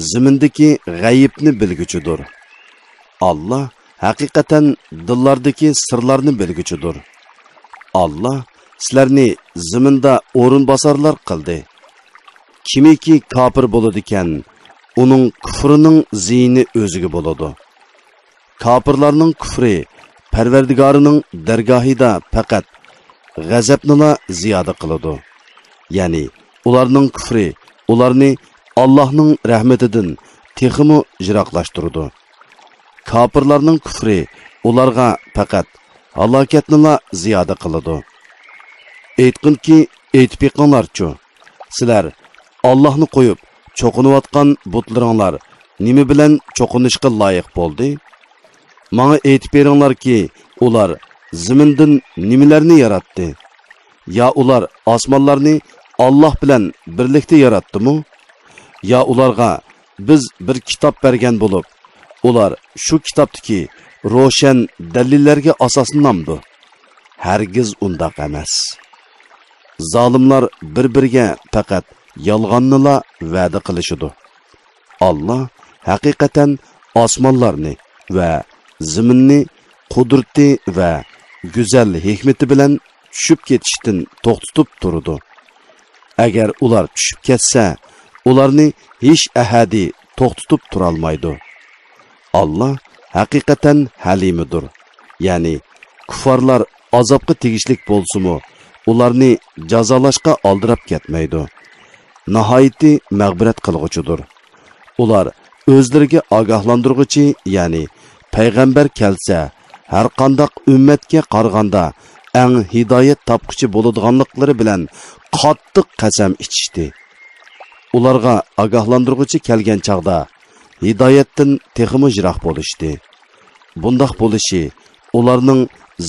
زېمىندىكى غەيىبنى بىلگۈچىدۇر. ئاللا ھەقىقەتەن دىللاردىكى سىرلارنى بىلگۈچىدۇر. ئاللا سىلەرنى زېمىندا ئورۇنباسارلار قىلدى. كىمكى كاپىر بولىدىكەن، ئۇنىڭ كۇفرىنىڭ زىيىنى ئۆزىگە بولىدۇ. كاپىرلارنىڭ كۇفرى پەرۋەردىگارىنىڭ دەرگاھىدا پەقەت غەزەپنىلا زىيادە قىلىدۇ. يەنى ئۇلارنىڭ كۇفرى ئۇلارنى ئاللاھنىڭ رەھمىتىدىن تېخىمۇ يىراقلاشتۇرىدۇ. كاپىرلارنىڭ كۇفرى ئۇلارغا پەقەت ھالاكەتنىلا زىيادە قىلىدۇ. ئېيتقىنكى، ئېيتىپ بېقىڭلارچۇ، سىلەر ئاللاھنى قويۇپ چوقۇنۇۋاتقان بۇتلىرىڭلار نېمە بىلەن چوقۇنۇشقا لايىق بولدى؟ ماڭا ئېيتىپ بېرىڭلاركى، ئۇلار زېمىندىن نېمىلەرنى ياراتتى؟ يا ئۇلار ئاسمانلارنى ئاللاھ بىلەن بىرلىكتە ياراتتىمۇ؟ يا ئۇلارغا بىز بىر كىتاب بەرگەن بولۇپ، ئۇلار شۇ كىتابتىكى روشەن دەلىللەرگە ئاساسلىنامدۇ؟ ھەرگىز ئۇنداق ئەمەس. زالىملار بىر-بىرىگە پەقەت يالغاننىلا ۋەدە قىلىشىدۇ. ئاللا ھەقىقەتەن ئاسمانلارنى ۋە زېمىننى قۇدرىتى ۋە گۈزەل ھېكمىتى بىلەن چۈشۈپ كېتىشتىن توختىتىپ تۇرىدۇ. ئەگەر ئۇلار چۈشۈپ كەتسە، ئۇلارنى ھېچ ئەھەدى توختىتىپ تۇرالمايدۇ. ئاللا ھەقىقەتەن ھەلىمىدۇر، يەنى كۇففارلار ئازابقا تېگىشلىك بولسىمۇ، ئۇلارنى جازالاشقا ئالدىراپ كەتمەيدۇ. ناھايىتى مەغپىرەت قىلغۇچىدۇر. ئۇلار ئۆزلىرىگە ئاگاھلاندۇرغۇچى، يەنى پەيغەمبەر كەلسە، ھەرقانداق ئۈممەتكە قارىغاندا ئەڭ ھىدايەت تاپقۇچى بولىدىغانلىقلىرى بىلەن قاتتىق قەسەم ئىچىشتى. ئۇلارغا ئاگاھلاندۇرغۇچى كەلگەن چاغدا ھىدايەتتىن تېخىمۇ يىراق بولۇشتى. بۇنداق بولۇشى ئۇلارنىڭ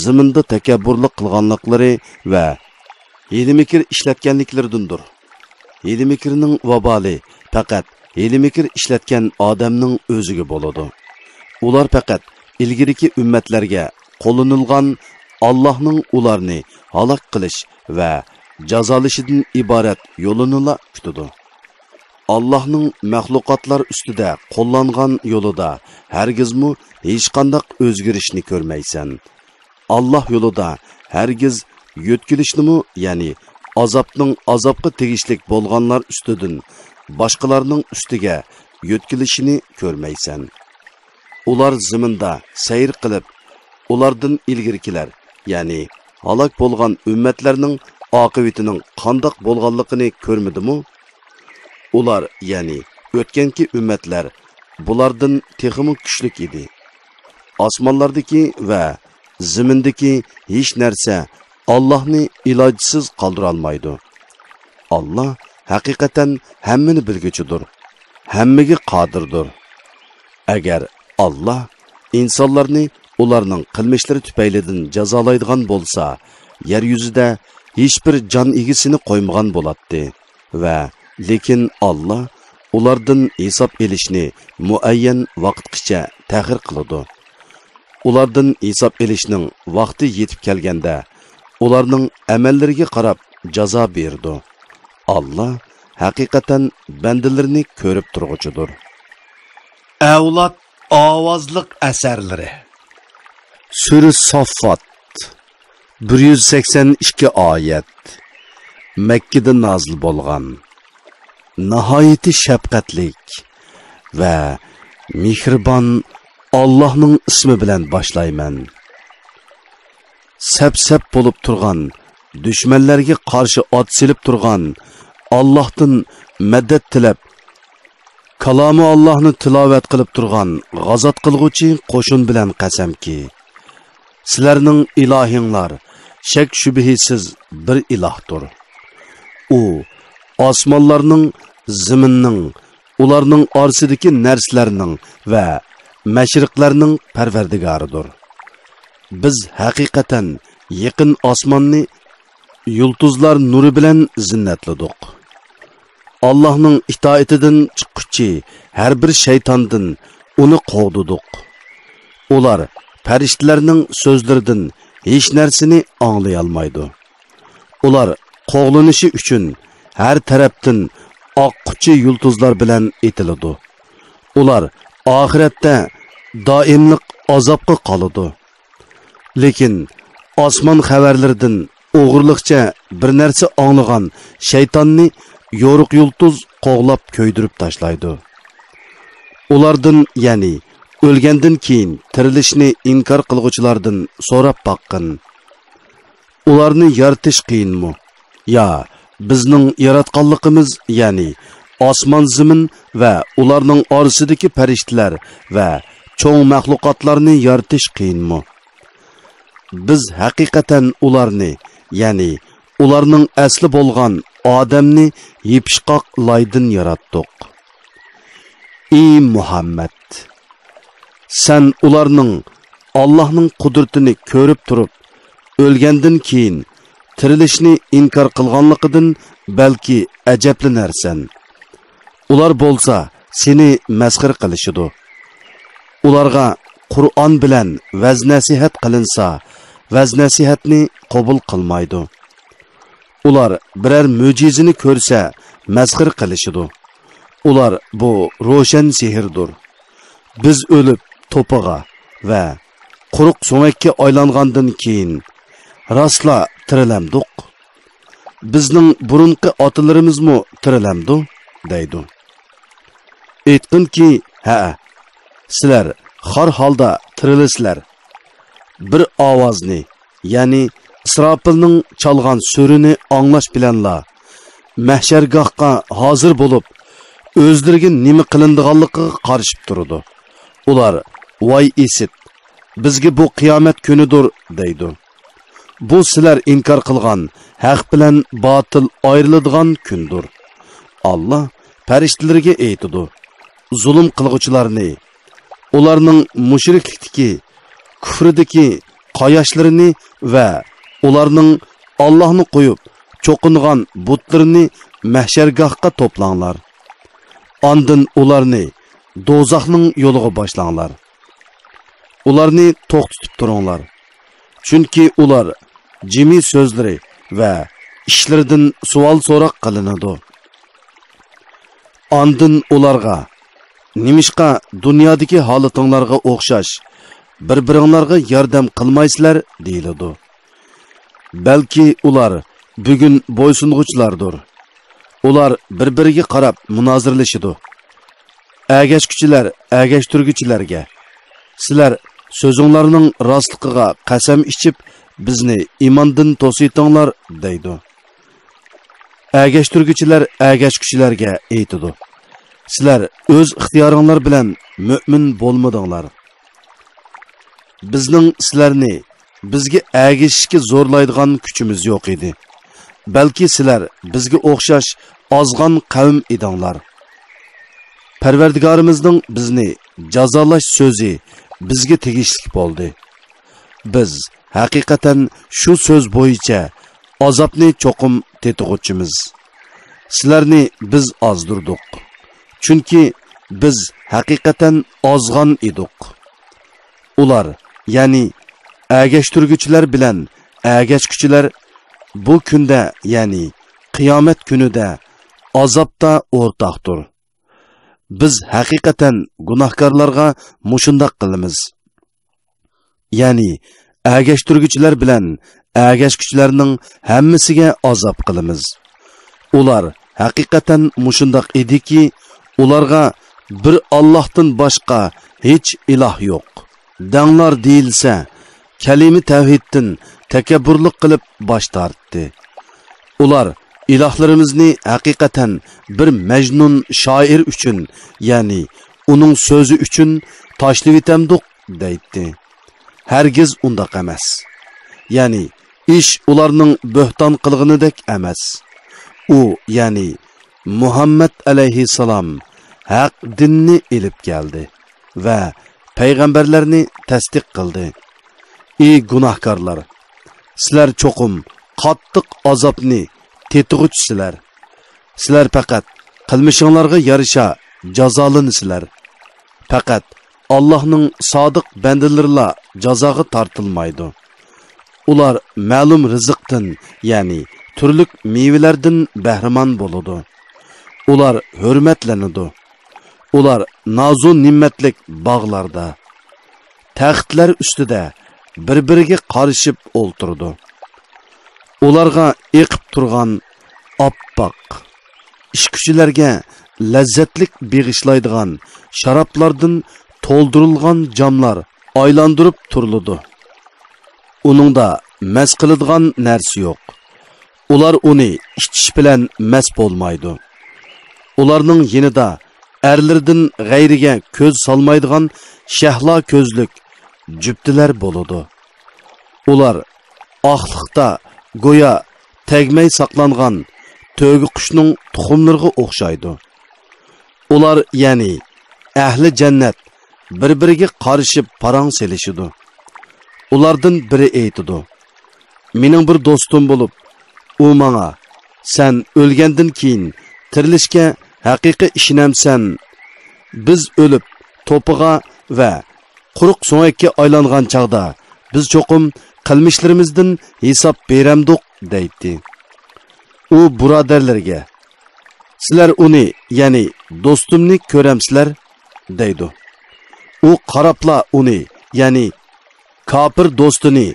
زېمىندا تەكەببۇرلۇق قىلغانلىقلىرى ۋە ھىيلە-مىكىر ئىشلەتكەنلىكلىرىدىندۇر. ھىيلە-مىكىرنىڭ ۋابالى پەقەت ھىيلە-مىكىر ئىشلەتكەن ئادەمنىڭ ئۆزىگە بولىدۇ. ئۇلار پەقەت ئىلگىرىكى ئۈممەتلەرگە قوللىنىلغان ئاللاھنىڭ ئۇلارنى ھالاك قىلىش ۋە جازالىشىدىن ئىبارەت يولىنىلا كۈتىدۇ. ئاللاھنىڭ مەخلۇقاتلار ئۈستىدە قوللانغان يولىدا ھەرگىزمۇ ھېچقانداق ئۆزگىرىشنى كۆرمەيسەن. ئاللاھ يولىدا ھەرگىز يۆتكىلىشنىمۇ، يەنى ئازابنىڭ ئازابقا تېگىشلىك بولغانلار ئۈستىدىن باشقىلارنىڭ ئۈستىگە يۆتكىلىشىنى كۆرمەيسەن. ئۇلار زېمىندا سەير قىلىپ، ئۇلاردىن ئىلگىرىكىلەر، يەنى ھالاك بولغان ئۈممەتلەرنىڭ ئاقىۋىتىنىڭ قانداق بولغانلىقىنى كۆرمىدىمۇ؟ ئۇلار، يەنى ئۆتكەنكى ئۈممەتلەر بۇلاردىن تېخىمۇ كۈچلۈك ئىدى. ئاسمانلاردىكى ۋە زېمىندىكى ھېچ نەرسە ئاللاھنى ئىلاجسىز قالدۇرالمايدۇ. ئاللاھ ھەقىقەتەن ھەممىنى بىلگۈچىدۇر، ھەممىگە قادىردۇر. ئەگەر ئاللاھ ئىنسانلارنى ئۇلارنىڭ قىلمىشلىرى تۈپەيلىدىن جازالايدىغان بولسا، يەر يۈزىدە ھېچبىر جان ئىگىسىنى قويمىغان بولاتتى. ۋە لېكىن ئاللاھ ئۇلاردىن ھېساب ئېلىشنى مۇئەييەن ۋاقىتقىچە تەخىر قىلىدۇ. ئۇلاردىن ھېساب ئېلىشنىڭ ۋاقتى يېتىپ كەلگەندە، ئۇلارنىڭ ئەمەللىرىگە قاراپ جازا بېرىدۇ. ئاللاھ ھەقىقەتەن بەندىلىرىنى كۆرۈپ تۇرغۇچىدۇر. ئەۋلاد ئاۋازلىق ئەسەرلىرى. سۈرە ساففات، بىر يۈز سەكسەن ئىككى ئايەت. مەككىدە نازىل بولغان. ناھايىتى شەپقەتلىك ۋە مېھرىبان ئاللاھنىڭ ئىسمى بىلەن باشلايمەن. سەپ-سەپ بولۇپ تۇرغان، دۈشمەنلەرگە قارشى ئات سېلىپ تۇرغان، ئاللاھتىن مەدەت تىلەپ، كالامى ئاللاھنى تىلاۋەت قىلىپ تۇرغان غازات قىلغۇچى قوشۇن بىلەن قەسەمكى، سىلەرنىڭ ئىلاھىڭلار شەك-شۈبھىسىز بىر ئىلاھتۇر. ئۇ ئاسمانلارنىڭ، زېمىننىڭ، ئۇلارنىڭ ئارىسىدىكى نەرسىلەرنىڭ ۋە مەشرىقلەرنىڭ پەرۋەردىگارىدۇر. بىز ھەقىقەتەن يېقىن ئاسماننى يۇلتۇزلار نۇرى بىلەن زىننەتلىدۇق. ئاللاھنىڭ ئىتائىتىدىن چىققۇچى ھەر بىر شەيتاندىن ئۇنى قوغدىدۇق. ئۇلار پەرىشتىلەرنىڭ سۆزلىرىدىن ھېچ نەرسىنى ئاڭلىيالمايدۇ. ئۇلار قوغلىنىشى ئۈچۈن ھەر تەرەپتىن ئاققۇچى يۇلتۇزلار بىلەن ئېتىلىدۇ. ئۇلار ئاخىرەتتە دائىملىق ئازابقا قالىدۇ. لېكىن ئاسمان خەۋەرلىرىدىن ئوغرىلىقچە بىر نەرسە ئاڭلىغان شەيتاننى يورۇق يۇلتۇز قوغلاپ كۆيدۈرۈپ تاشلايدۇ. ئۇلاردىن، يەنى ئۆلگەندىن كېيىن تىرىلىشنى ئىنكار قىلغۇچىلاردىن سوراپ باققىن. ئۇلارنى يارىتىش قىيىنمۇ؟ يا بىزنىڭ ياراتقانلىقىمىز، يەنى ئاسمان زېمىن ۋە ئۇلارنىڭ ئارىسىدىكى پەرىشتىلەر ۋە چوڭ مەخلۇقاتلارنى يارىتىش قىيىنمۇ؟ بىز ھەقىقەتەن ئۇلارنى، يەنى ئۇلارنىڭ ئەسلى بولغان ئادەمنى يېپىشقاق لايدىن ياراتتۇق. ئى مۇھەممەد! سەن ئۇلارنىڭ ئاللاھنىڭ قۇدرىتىنى كۆرۈپ تۇرۇپ، ئۆلگەندىن كېيىن تىرىلىشنى ئىنكار قىلغانلىقىدىن بەلكى ئەجەبلىنەرسەن. ئۇلار بولسا سېنى مەسخىرە قىلىشىدۇ. ئۇلارغا قۇرئان بىلەن ۋەز-نەسىھەت قىلىنسا، ۋەز-نەسىھەتنى قوبۇل قىلمايدۇ. ئۇلار بىرەر مۆجىزىنى كۆرسە، مەسخىرە قىلىشىدۇ. ئۇلار بۇ روشەن سېھىردۇر. بىز ئۆلۈپ توپىغا ۋە قۇرۇق سۆڭەككە ئايلانغاندىن كېيىن، راستلا تىرىلەمدۇق؟ بىزنىڭ بۇرۇنقى ئاتىلىرىمىزمۇ تىرىلەمدۇ؟ دەيدۇ. ئېيتقىنكى، ھەئە، سىلەر خار ھالدا تىرىلىسىلەر. بىر ئاۋازنى، يەنى ئىسراپىلنىڭ چالغان سۈرىنى ئاڭلاش بىلەنلا، مەھشەرگاھقا ھازىر بولۇپ، ئۆزلىرىگە نېمە قىلىنىدىغانلىقىغا قارىشىپ تۇرىدۇ. ئۇلار، ۋاي ئىسىت، بىزگە بۇ قىيامەت كۈنىدۇر، دەيدۇ. بۇ سىلەر ئىنكار قىلغان ھەق بىلەن باتىل ئايرىلىدىغان كۈندۇر. ئاللا پەرىشتىلىرىگە ئېيتىدۇ، زۇلۇم قىلغۇچىلارنى، ئۇلارنىڭ مۇشرىكلىكتىكى، كۇفرىدىكى قاياشلىرىنى ۋە ئۇلارنىڭ ئاللاھنى قويۇپ چوقۇنغان بۇتلىرىنى مەھشەرگاھقا توپلاڭلار. ئاندىن ئۇلارنى دوزاخنىڭ يولىغا باشلاڭلار. ئۇلارنى توختىتىپ تۇرۇڭلار. چۈنكى ئۇلار جىمى سۆزلىرى ۋە ئىشلىرىدىن سوئال-سوراق قىلىنىدۇ. ئاندىن ئۇلارغا، نېمىشقا دۇنيادىكى ھالىتىڭلارغا ئوخشاش بىر-بىرىڭلارغا ياردەم قىلمايسىلەر؟ دېيىلىدۇ. بەلكى ئۇلار بۈگۈن بويسۇنغۇچىلاردۇر. ئۇلار بىر-بىرىگە قاراپ مۇنازىرىلىشىدۇ. ئەگەشكۈچىلەر ئەگەشتۈرگۈچىلەرگە، سىلەر سۆزۈڭلارنىڭ راستلىقىغا قەسەم ئىچىپ، بىزنى ئىماندىن توسۇۋېتىڭلار، دەيدۇ. ئەگەشتۈرگۈچىلەر ئەگەشكۈچىلەرگە ئېيتىدۇ، سىلەر ئۆز ئىختىيارىڭلار بىلەن مۆمىن بولمىدىڭلار. بىزنىڭ سىلەرنى بىزگە ئەگىشىشكە زورلايدىغان كۈچىمىز يوق ئىدى. بەلكى سىلەر بىزگە ئوخشاش ئازغان قەۋم ئىدىڭلار. پەرۋەردىگارىمىزنىڭ بىزنى جازالاش سۆزى بىزگە تېگىشلىك بولدى. بىز ھەقىقەتەن شۇ سۆز بويىچە ئازابنى چوقۇم تېتىغۇچىمىز. سىلەرنى بىز ئازدۇردۇق. چۈنكى بىز ھەقىقەتەن ئازغان ئىدۇق. ئۇلار، يەنى ئەگەشتۈرگۈچىلەر بىلەن ئەگەشكۈچىلەر بۇ كۈندە، يەنى قىيامەت كۈنىدە ئازابتا ئورتاقتۇر. بىز ھەقىقەتەن گۇناھكارلارغا مۇشۇنداق قىلىمىز. يەنى ئەگەشتۈرگۈچىلەر بىلەن ئەگەشكۈچىلەرنىڭ ھەممىسىگە ئازاب قىلىمىز. ئۇلار ھەقىقەتەن مۇشۇنداق ئىدىكى، ئۇلارغا بىر ئاللاھتىن باشقا ھېچ ئىلاھ يوق دەڭلار دېيىلسە، كەلىمە تەۋھىدتىن تەكەببۇرلۇق قىلىپ باش تارتتى. ئۇلار، ئىلاھلىرىمىزنى ھەقىقەتەن بىر مەجنۇن شائىر ئۈچۈن، يەنى ئۇنىڭ سۆزى ئۈچۈن تاشلىۋېتەمدۇق؟ دەيتتى. ھەرگىز ئۇنداق ئەمەس. يەنى ئىش ئۇلارنىڭ بۆھتان قىلغىنىدەك ئەمەس. ئۇ، يەنى مۇھەممەد ئەلەيھىسسالام ھەق دىننى ئېلىپ كەلدى ۋە پەيغەمبەرلەرنى تەستىق قىلدى. ئى گۇناھكارلار! سىلەر چوقۇم قاتتىق ئازابنى تېتىغۇچىسىلەر. سىلەر پەقەت قىلمىشىڭلارغا يارىشا جازالىنىسىلەر. پەقەت ئاللاھنىڭ سادىق بەندىلىرىلا جازاغا تارتىلمايدۇ. ئۇلار مەلۇم رىزىقتىن، يەنى تۈرلۈك مېۋىلەردىن بەھرىمەن بولىدۇ. ئۇلار ھۆرمەتلىنىدۇ. ئۇلار نازۇ نېمەتلىك باغلاردا، تەختلەر ئۈستىدە بىر-بىرىگە قارىشىپ ئولتۇرىدۇ. ئۇلارغا ئېقىپ تۇرغان ئاپئاق، ئىچكۈچىلەرگە لەززەتلىك بېغىشلايدىغان شارابلاردىن تولدۇرۇلغان جاملار ئايلاندۇرۇپ تۇرۇلىدۇ. ئۇنىڭدا مەس قىلىدىغان نەرسە يوق. ئۇلار ئۇنى ئىچىش بىلەن مەس بولمايدۇ. ئۇلارنىڭ يېنىدا ئەرلىرىدىن غەيرىگە كۆز سالمايدىغان شەھلا كۆزلۈك جۈپتىلەر بولىدۇ. ئۇلار ئاقلىقتا گويا تەگمەي ساقلانغان تۆگە قۇشنىڭ تۇخۇملىرىغا ئوخشايدۇ. ئۇلار، يەنى ئەھلى جەننەت، بىر-بىرىگە قارىشىپ پاراڭ سېلىشىدۇ. ئۇلاردىن بىرى ئېيتىدۇ: «مېنىڭ بىر دوستۇم بولۇپ، ئۇ ماڭا، سەن ئۆلگەندىن كېيىن تىرىلىشكە ھەقىقىي ئىشىنەمسەن؟ بىز ئۆلۈپ، توپىغا ۋە قۇرۇق سۆڭەككە ئايلانغان چاغدا، بىز چوقۇم قىلمىشلىرىمىزدىن ھېساب بېرەمدۇق؟» دەيتتى. ئۇ بۇرادەرلىرىگە: «سىلەر ئۇنى، يەنى دوستۇمنى كۆرەمسىلەر؟» دەيدۇ. ئۇ قاراپلا ئۇنى، يەنى كاپىر دوستىنى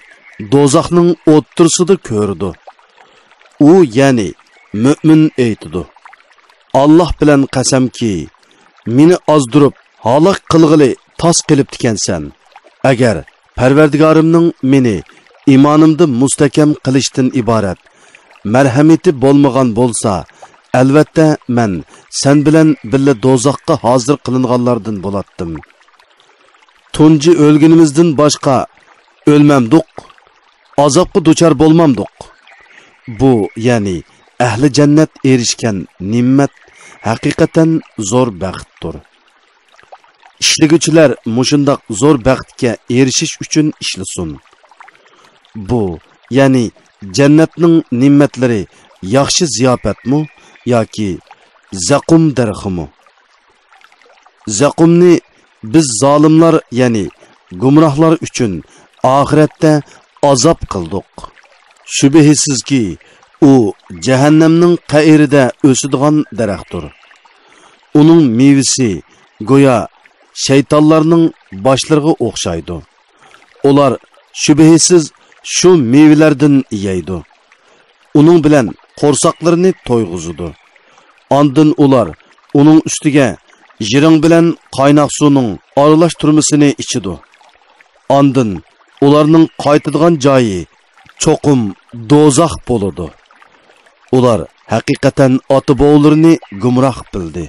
دوزاخنىڭ ئوتتۇرىسىدا كۆرىدۇ. ئۇ، يەنى مۆمىن ئېيتىدۇ: «ئاللاھ بىلەن قەسەمكى، مېنى ئازدۇرۇپ، ھالاك قىلغىلى تاس قېلىپتىكەنسەن. ئەگەر پەرۋەردىگارىمنىڭ مېنى ئىمانىمدا مۇستەھكەم قىلىشتىن ئىبارەت مەرھەمىتى بولمىغان بولسا، ئەلۋەتتە، مەن سەن بىلەن بىللە دوزاخقا ھازىر قىلىنغانلاردىن بولاتتىم. تۇنجى ئۆلگىنىمىزدىن باشقا ئۆلمەمدۇق، ئازابقا دۇچار بولمامدۇق؟» بۇ، يەنى ئەھلى جەننەت ئېرىشكەن نېمەت ھەقىقەتەن زور بەختتۇر. ئىشلىگۈچىلەر مۇشۇنداق زور بەختكە ئېرىشىش ئۈچۈن ئىشلىسۇن. بۇ، يەنى جەننەتنىڭ نېمەتلىرى ياخشى زىياپەتمۇ ياكى زەقۇم دەرىخىمۇ؟ زەقۇمنى بىز زالىملار، يەنى گۇمراھلار ئۈچۈن ئاخىرەتتە ئازاب قىلدۇق. شۈبھىسىزكى، ئۇ جەھەننەمنىڭ قەئىرىدە ئۆسىدىغان دەرەختۇر. ئۇنىڭ مېۋىسى گويا شەيتانلارنىڭ باشلىرىغا ئوخشايدۇ. ئۇلار شۈبھىسىز شۇ مېۋىلەردىن يەيدۇ. ئۇنىڭ بىلەن قورساقلىرىنى تويغۇزىدۇ. ئاندىن ئۇلار ئۇنىڭ ئۈستىگە ژىرىڭ بىلەن قايناق سۇنىڭ ئارىلاشتۇرمىسىنى ئىچىدۇ. ئاندىن ئۇلارنىڭ قايتىدىغان جايى چوقۇم دوزاخ بولىدۇ. ئۇلار ھەقىقەتەن ئاتا-بوۋىلىرىنى گۇمراھ بىلدى.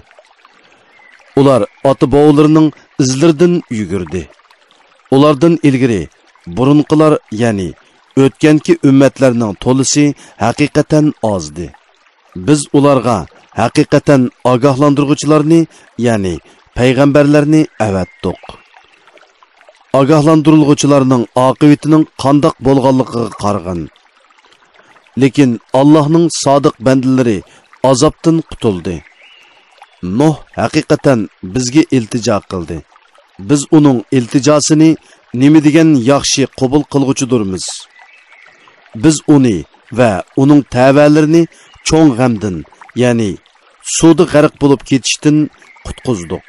ئۇلار ئاتا-بوۋىلىرىنىڭ ئىزلىرىدىن يۈگۈردى. ئۇلاردىن ئىلگىرى بۇرۇنقىلار، يەنى ئۆتكەنكى ئۈممەتلەرنىڭ تولىسى ھەقىقەتەن ئازدى. بىز ئۇلارغا ھەقىقەتەن ئاگاھلاندۇرغۇچىلارنى، يەنى پەيغەمبەرلەرنى ئەۋەتتۇق. ئاگاھلاندۇرۇلغۇچىلارنىڭ ئاقىۋىتىنىڭ قانداق بولغانلىقىغا قارىغىن. لېكىن ئاللاھنىڭ سادىق بەندىلىرى ئازابتىن قۇتۇلدى. نۇھ ھەقىقەتەن بىزگە ئىلتىجا قىلدى. بىز ئۇنىڭ ئىلتىجاسىنى نېمە دېگەن ياخشى قوبۇل قىلغۇچىدۇرمىز. بىز ئۇنى ۋە ئۇنىڭ تەۋەلىرىنى چوڭ غەمدىن، يەنى سۇدا غەرق بولۇپ كېتىشتىن قۇتقۇزدۇق.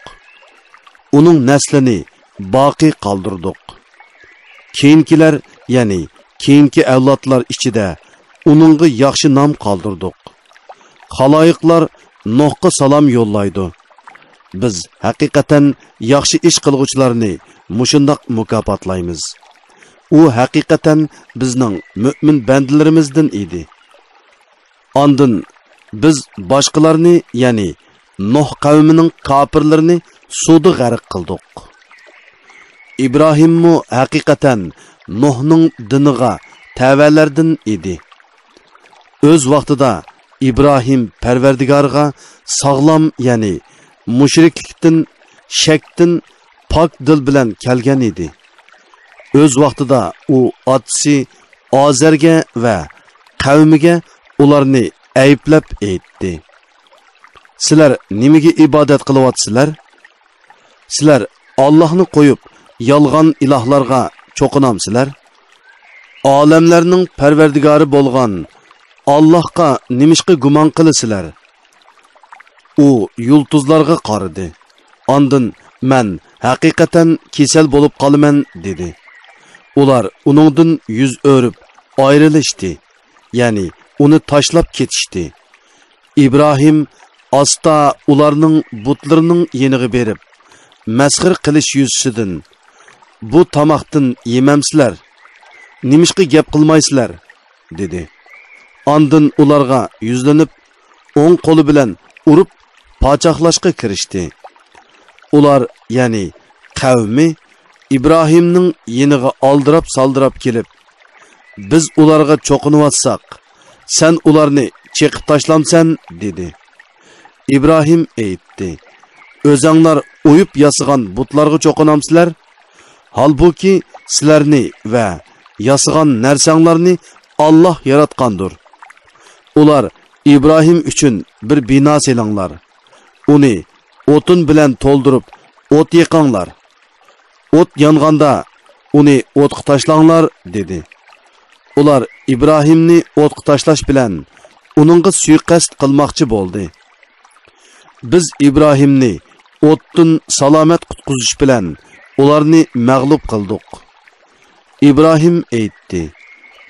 ئۇنىڭ نەسلىنى باقىي قالدۇردۇق. كېيىنكىلەر، يەنى كېيىنكى ئەۋلادلار ئىچىدە ئۇنىڭغا ياخشى نام قالدۇردۇق. خالايىقلار نۇھقا سالام يوللايدۇ. بىز ھەقىقەتەن ياخشى ئىش قىلغۇچىلارنى مۇشۇنداق مۇكاپاتلايمىز. ئۇ ھەقىقەتەن بىزنىڭ مۆمىن بەندىلىرىمىزدىن ئىدى. ئاندىن بىز باشقىلارنى، يەنى نۇھ قەۋمىنىڭ كاپىرلىرىنى سۇدا غەرق قىلدۇق. ئىبراھىممۇ ھەقىقەتەن نۇھنىڭ دىنىغا تەۋەلەردىن ئىدى. ئۆز ۋاقتىدا ئىبراھىم پەرۋەردىگارىغا ساغلام، يەنى مۇشرىكلىكتىن، شەكتىن پاك دىل بىلەن كەلگەن ئىدى. ئۆز ۋاقتىدا ئۇ ئاتىسى ئازەرگە ۋە قەۋمىگە ئۇلارنى ئەيىبلەپ ئېيتتى: «سىلەر نېمىگە ئىبادەت قىلىۋاتىسىلەر؟ سىلەر ئاللاھنى قويۇپ، يالغان ئىلاھلارغا چوقۇنامسىلەر؟ ئالەملەرنىڭ پەرۋەردىگارى بولغان ئاللاھقا نېمىشقا گۇمان قىلىسىلەر؟ ئۇ يۇلتۇزلارغا قارىدى. ئاندىن، «مەن ھەقىقەتەن كېسەل بولۇپ قالىمەن» دېدى. ئۇلار ئۇنىڭدىن يۈز ئۆرۈپ ئايرىلىشتى، يەنى ئۇنى تاشلاپ كېتىشتى. ئىبراھىم ئاستا ئۇلارنىڭ بۇتلىرىنىڭ يېنىغا بېرىپ، مەسخىرە قىلىش يۈزىسىدىن، «بۇ تاماقتىن يېمەمسىلەر؟ نېمىشقا گەپ قىلمايسىلەر؟» دېدى. ئاندىن ئۇلارغا يۈزلىنىپ، ئوڭ قولى بىلەن ئۇرۇپ، پاچاقلاشقا كىرىشتى. ئۇلار، يەنى قەۋمى، ئىبراھىمنىڭ يېنىغا ئالدىراپ-سالدىراپ كېلىپ، «بىز ئۇلارغا چوقۇنۇۋاتساق، سەن ئۇلارنى چېقىپ تاشلامسەن؟» دېدى. ئىبراھىم ئېيتتى، «ئۆزەڭلار ئويۇپ ياسىغان بۇتلارغا چوقۇنامسىلەر؟ ھالبۇكى، سىلەرنى ۋە ياسىغان نەرسەڭلارنى ئاللاھ ياراتقاندۇر.» ئۇلار، «ئىبراھىم ئۈچۈن بىر بىنا سېلىڭلار. ئۇنى ئوتۇن بىلەن تولدۇرۇپ، ئوت يېقىڭلار. ئوت يانغاندا، ئۇنى ئوتقا تاشلاڭلار» دېدى. ئۇلار ئىبراھىمنى ئوتقا تاشلاش بىلەن ئۇنىڭغا سۇيىقەست قىلماقچى بولدى. بىز ئىبراھىمنى ئوتتىن سالامەت قۇتقۇزۇش بىلەن ئۇلارنى مەغلۇپ قىلدۇق. ئىبراھىم ئېيتتى،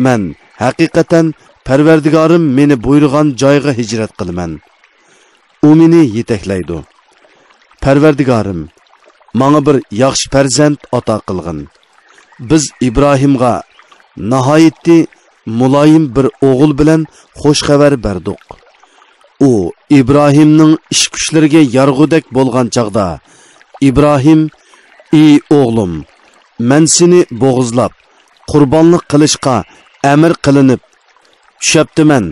«مەن ھەقىقەتەن پەرۋەردىگارىم مېنى بۇيرۇغان جايغا ھىجرەت قىلىمەن. ئۇ مېنى يېتەكلەيدۇ. پەرۋەردىگارىم، ماڭا بىر ياخشى پەرزەنت ئاتا قىلغىن.» بىز ئىبراھىمغا ناھايىتى مۇلايىم بىر ئوغۇل بىلەن خوش خەۋەر بەردۇق. ئۇ ئىبراھىمنىڭ ئىش-كۈچلىرىگە يارىغۇدەك بولغان چاغدا، ئىبراھىم، «ئى ئوغلۇم، مەن سېنى بوغۇزلاپ، قۇربانلىق قىلىشقا ئەمىر قىلىنىپ چۈشەپتىمەن.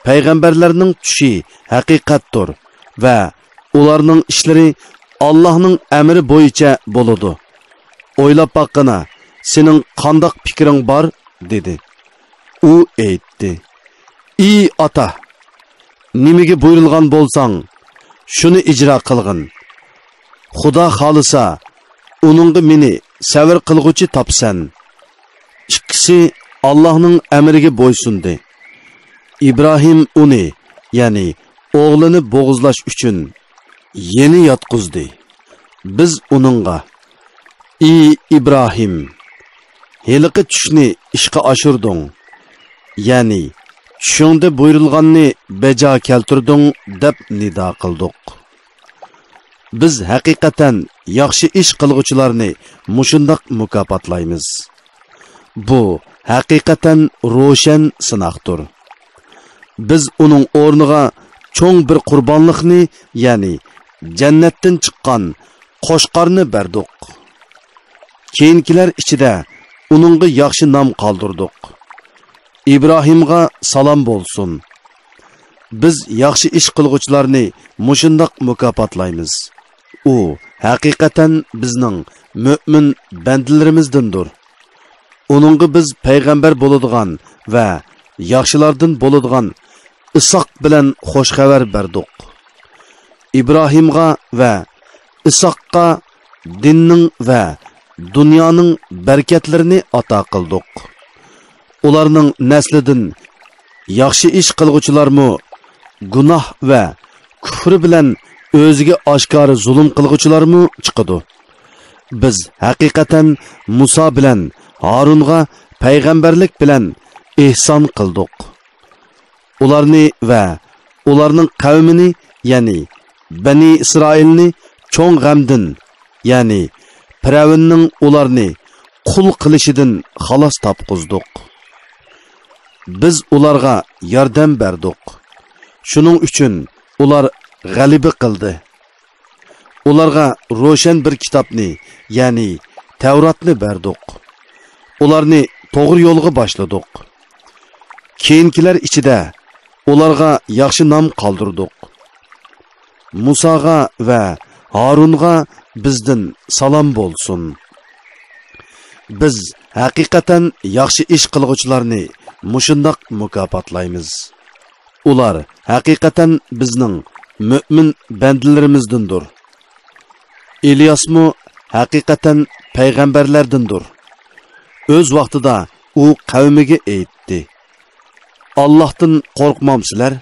پەيغەمبەرلەرنىڭ چۈشى ھەقىقەتتۇر ۋە ئۇلارنىڭ ئىشلىرى ئاللاھنىڭ ئەمرى بويىچە بولىدۇ. ئويلاپ باققىنا، سېنىڭ قانداق پىكرىڭ بار؟» دېدى. ئۇ ئېيتتى، «ئى ئاتا، نېمىگە بۇيرۇلغان بولساڭ، شۇنى ئىجرا قىلغىن. خۇدا خالىسا، ئۇنىڭغا مېنى سەۋر قىلغۇچى تاپىسەن.» ئىككىسى ئاللاھنىڭ ئەمرىگە بويسۇندى. ئىبراھىم ئۇنى، يەنى ئوغلىنى بوغۇزلاش ئۈچۈن يەنە ياتقۇزدى. بىز ئۇنىڭغا، «ئى ئىبراھىم، ھېلىقى چۈشنى ئىشقا ئاشۇردۇڭ، يەنى چۈشۈڭدە بۇيرۇلغاننى بەجا كەلتۈردۈڭ» دەپ نىدا قىلدۇق. بىز ھەقىقەتەن ياخشى ئىش قىلغۇچىلارنى مۇشۇنداق مۇكاپاتلايمىز. بۇ ھەقىقەتەن روشەن سىناقتۇر. بىز ئۇنىڭ ئورنىغا چوڭ بىر قۇربانلىقنى، يەنى جەننەتتىن چىققان قوچقارنى بەردۇق. كېيىنكىلەر ئىچىدە ئۇنىڭغا ياخشى نام قالدۇردۇق. ئىبراھىمغا سالام بولسۇن. بىز ياخشى ئىش قىلغۇچىلارنى مۇشۇنداق مۇكاپاتلايمىز. ئۇ ھەقىقەتەن بىزنىڭ مۆمىن بەندىلىرىمىزدىندۇر. ئۇنىڭغا بىز پەيغەمبەر بولىدىغان ۋە ياخشىلاردىن بولىدىغان ئىسھاق بىلەن خوش خەۋەر بەردۇق. ئىبراھىمغا ۋە ئىسھاققا دىننىڭ ۋە دۇنيانىڭ بەرىكەتلىرىنى ئاتا قىلدۇق. ئۇلارنىڭ نەسلىدىن ياخشى ئىش قىلغۇچىلارمۇ، گۇناھ ۋە كۇفرى بىلەن ئۆزىگە ئاشكارا زۇلۇم قىلغۇچىلارمۇ چىقىدۇ. بىز ھەقىقەتەن مۇسا بىلەن ھارۇنغا پەيغەمبەرلىك بىلەن ئېھسان قىلدۇق. ئۇلارنى ۋە ئۇلارنىڭ قەۋمىنى، يەنى بەنى ئىسرائىلنى چوڭ غەمدىن، يەنى پىرئەۋننىڭ ئۇلارنى قۇل قىلىشىدىن خالاس تاپقۇزدۇق. بىز ئۇلارغا ياردەم بەردۇق. شۇنىڭ ئۈچۈن ئۇلار غەلىبە قىلدى. ئۇلارغا روشەن بىر كىتابنى، يەنى تەۋراتنى بەردۇق. ئۇلارنى توغرا يولغا باشلىدۇق. كېيىنكىلەر ئىچىدە ئۇلارغا ياخشى نام قالدۇردۇق. مۇساغا ۋە ھارۇنغا بىزدىن سالام بولسۇن. بىز ھەقىقەتەن ياخشى ئىش قىلغۇچىلارنى مۇشۇنداق مۇكاپاتلايمىز. ئۇلار ھەقىقەتەن بىزنىڭ مۆمىن بەندىلىرىمىزدىندۇر. ئىلياسمۇ ھەقىقەتەن پەيغەمبەرلەردىندۇر. ئۆز ۋاقتىدا ئۇ قەۋمىگە ئېيتتى: «ئاللاھتىن قورقمامسىلەر؟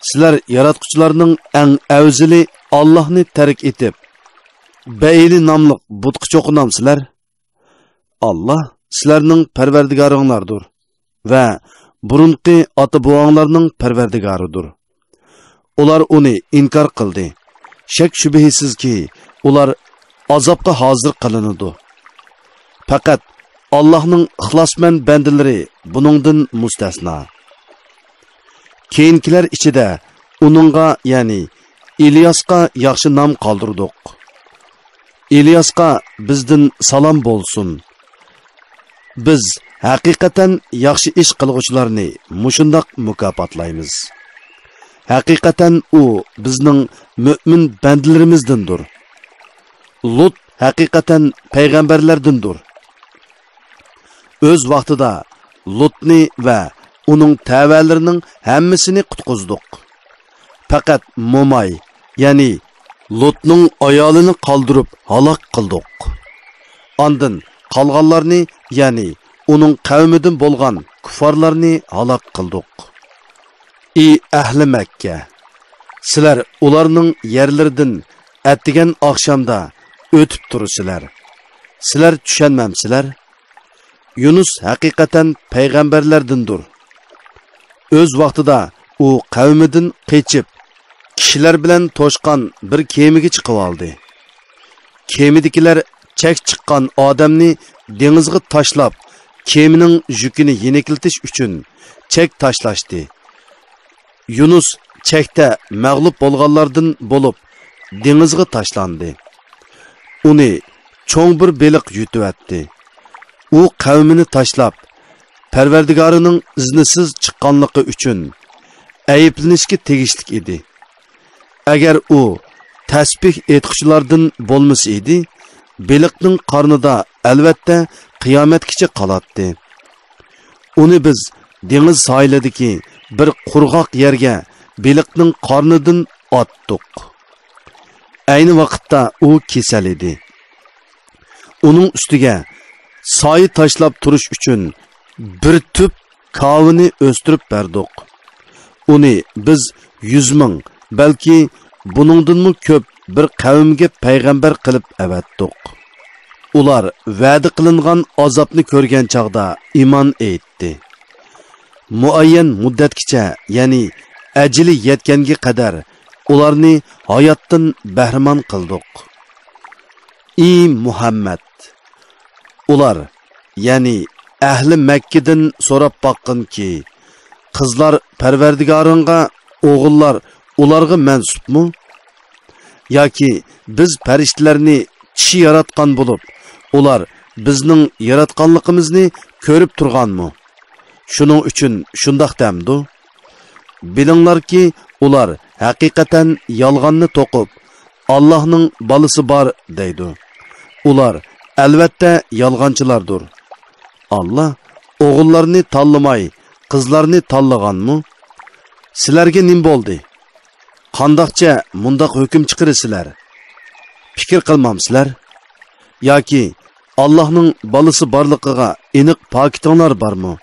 سىلەر ياراتقۇچىلارنىڭ ئەڭ ئەۋزىلى ئاللاھنى تەرك ئېتىپ، بەئىلى ناملىق بۇتقا چوقۇنامسىلەر؟ ئاللاھ سىلەرنىڭ پەرۋەردىگارىڭلاردۇر ۋە بۇرۇنقى ئاتا-بوۋاڭلارنىڭ پەرۋەردىگارىدۇر.» ئۇلار ئۇنى ئىنكار قىلدى. شەك-شۈبھىسىزكى، ئۇلار ئازابقا ھازىر قىلىنىدۇ. پەقەت ئاللاھنىڭ ئىخلاسمەن بەندىلىرى بۇنىڭدىن مۇستەسنا. كېيىنكىلەر ئىچىدە ئۇنىڭغا، يەنى ئىلياسقا ياخشى نام قالدۇردۇق. ئىلياسقا بىزدىن سالام بولسۇن. بىز ھەقىقەتەن ياخشى ئىش قىلغۇچىلارنى مۇشۇنداق مۇكاپاتلايمىز. ھەقىقەتەن ئۇ بىزنىڭ مۆمىن بەندىلىرىمىزدىندۇر. لۇت ھەقىقەتەن پەيغەمبەرلەردىندۇر. ئۆز ۋاقتىدا لۇتنى ۋە ئۇنىڭ تەۋەلىرىنىڭ ھەممىسىنى قۇتقۇزدۇق. پەقەت موماي، يەنى لۇتنىڭ ئايالىنى قالدۇرۇپ ھالاك قىلدۇق. ئاندىن قالغانلارنى، يەنى ئۇنىڭ قەۋمىدىن بولغان كۇففارلارنى ھالاك قىلدۇق. ئى ئەھلى مەككە! سىلەر ئۇلارنىڭ يەرلىرىدىن ئەتىگەن ئاخشامدا ئۆتۈپ تۇرىسىلەر. سىلەر چۈشەنمەمسىلەر؟ يۇنۇس ھەقىقەتەن پەيغەمبەرلەردىندۇر. ئۆز ۋاقتىدا ئۇ قەۋمىدىن قېچىپ، كىشىلەر بىلەن توشقان بىر كېمىگە چىقىۋالدى. كېمىدىكىلەر چەك چىققان ئادەمنى دېڭىزغا تاشلاپ، كېمىنىڭ يۈكىنى يېنىكلىتىش ئۈچۈن چەك تاشلاشتى. يۇنۇس چەكتە مەغلۇپ بولغانلاردىن بولۇپ، دېڭىزغا تاشلاندى. ئۇنى چوڭ بىر بېلىق يۇتۇۋەتتى. ئۇ قەۋمىنى تاشلاپ، پەرۋەردىگارىنىڭ ئىزنىسىز چىققانلىقى ئۈچۈن ئەيىبلىنىشكە تېگىشلىك ئىدى. ئەگەر ئۇ تەسبىھ ئېيتقۇچىلاردىن بولمىسا ئىدى، بېلىقنىڭ قارنىدا ئەلۋەتتە قىيامەتكىچە قالاتتى. ئۇنى بىز دېڭىز ساھىلىدىكى بىر قۇرغاق يەرگە بېلىقنىڭ قارنىدىن ئاتتۇق. ئەينى ۋاقىتتا ئۇ كېسەل ئىدى. ئۇنىڭ ئۈستىگە سايە تاشلاپ تۇرۇش ئۈچۈن بىر تۈپ كاۋىنى ئۆستۈرۈپ بەردۇق. ئۇنى بىز يۈز مىڭ، بەلكى بۇنىڭدىنمۇ كۆپ بىر قەۋمگە پەيغەمبەر قىلىپ ئەۋەتتۇق. ئۇلار ۋەدە قىلىنغان ئازابنى كۆرگەن چاغدا ئىمان ئېيتتى. مۇئەييەن مۇددەتكىچە، يەنى ئەجىلى يەتكەنگە قەدەر ئۇلارنى ھاياتتىن بەھرىمەن قىلدۇق. ئى مۇھەممەد! ئۇلار، يەنى ئەھلى مەككىدىن سوراپ باققىنكى، قىزلار پەرۋەردىگارىڭغا، ئوغۇللار ئۇلارغا مەنسۇپمۇ؟ ياكى بىز پەرىشتىلەرنى چىشى ياراتقان بولۇپ، ئۇلار بىزنىڭ ياراتقانلىقىمىزنى كۆرۈپ تۇرغانمۇ؟ شۇنىڭ ئۈچۈن شۇنداق دەمدۇ؟ بىلىڭلاركى، ئۇلار ھەقىقەتەن يالغاننى توقۇپ، «ئاللاھنىڭ بالىسى بار» دەيدۇ. ئۇلار ئەلۋەتتە يالغانچىلاردۇر. ئاللاھ ئوغۇللارنى تاللىماي، قىزلارنى تاللىغانمۇ؟ سىلەرگە نېمە بولدى؟ قانداقچە مۇنداق ھۆكۈم چىقىرىسىلەر؟ پىكىر قىلمامسىلەر؟ ياكى ئاللاھنىڭ بالىسى بارلىقىغا ئېنىق پاكىتىڭلار بارمۇ؟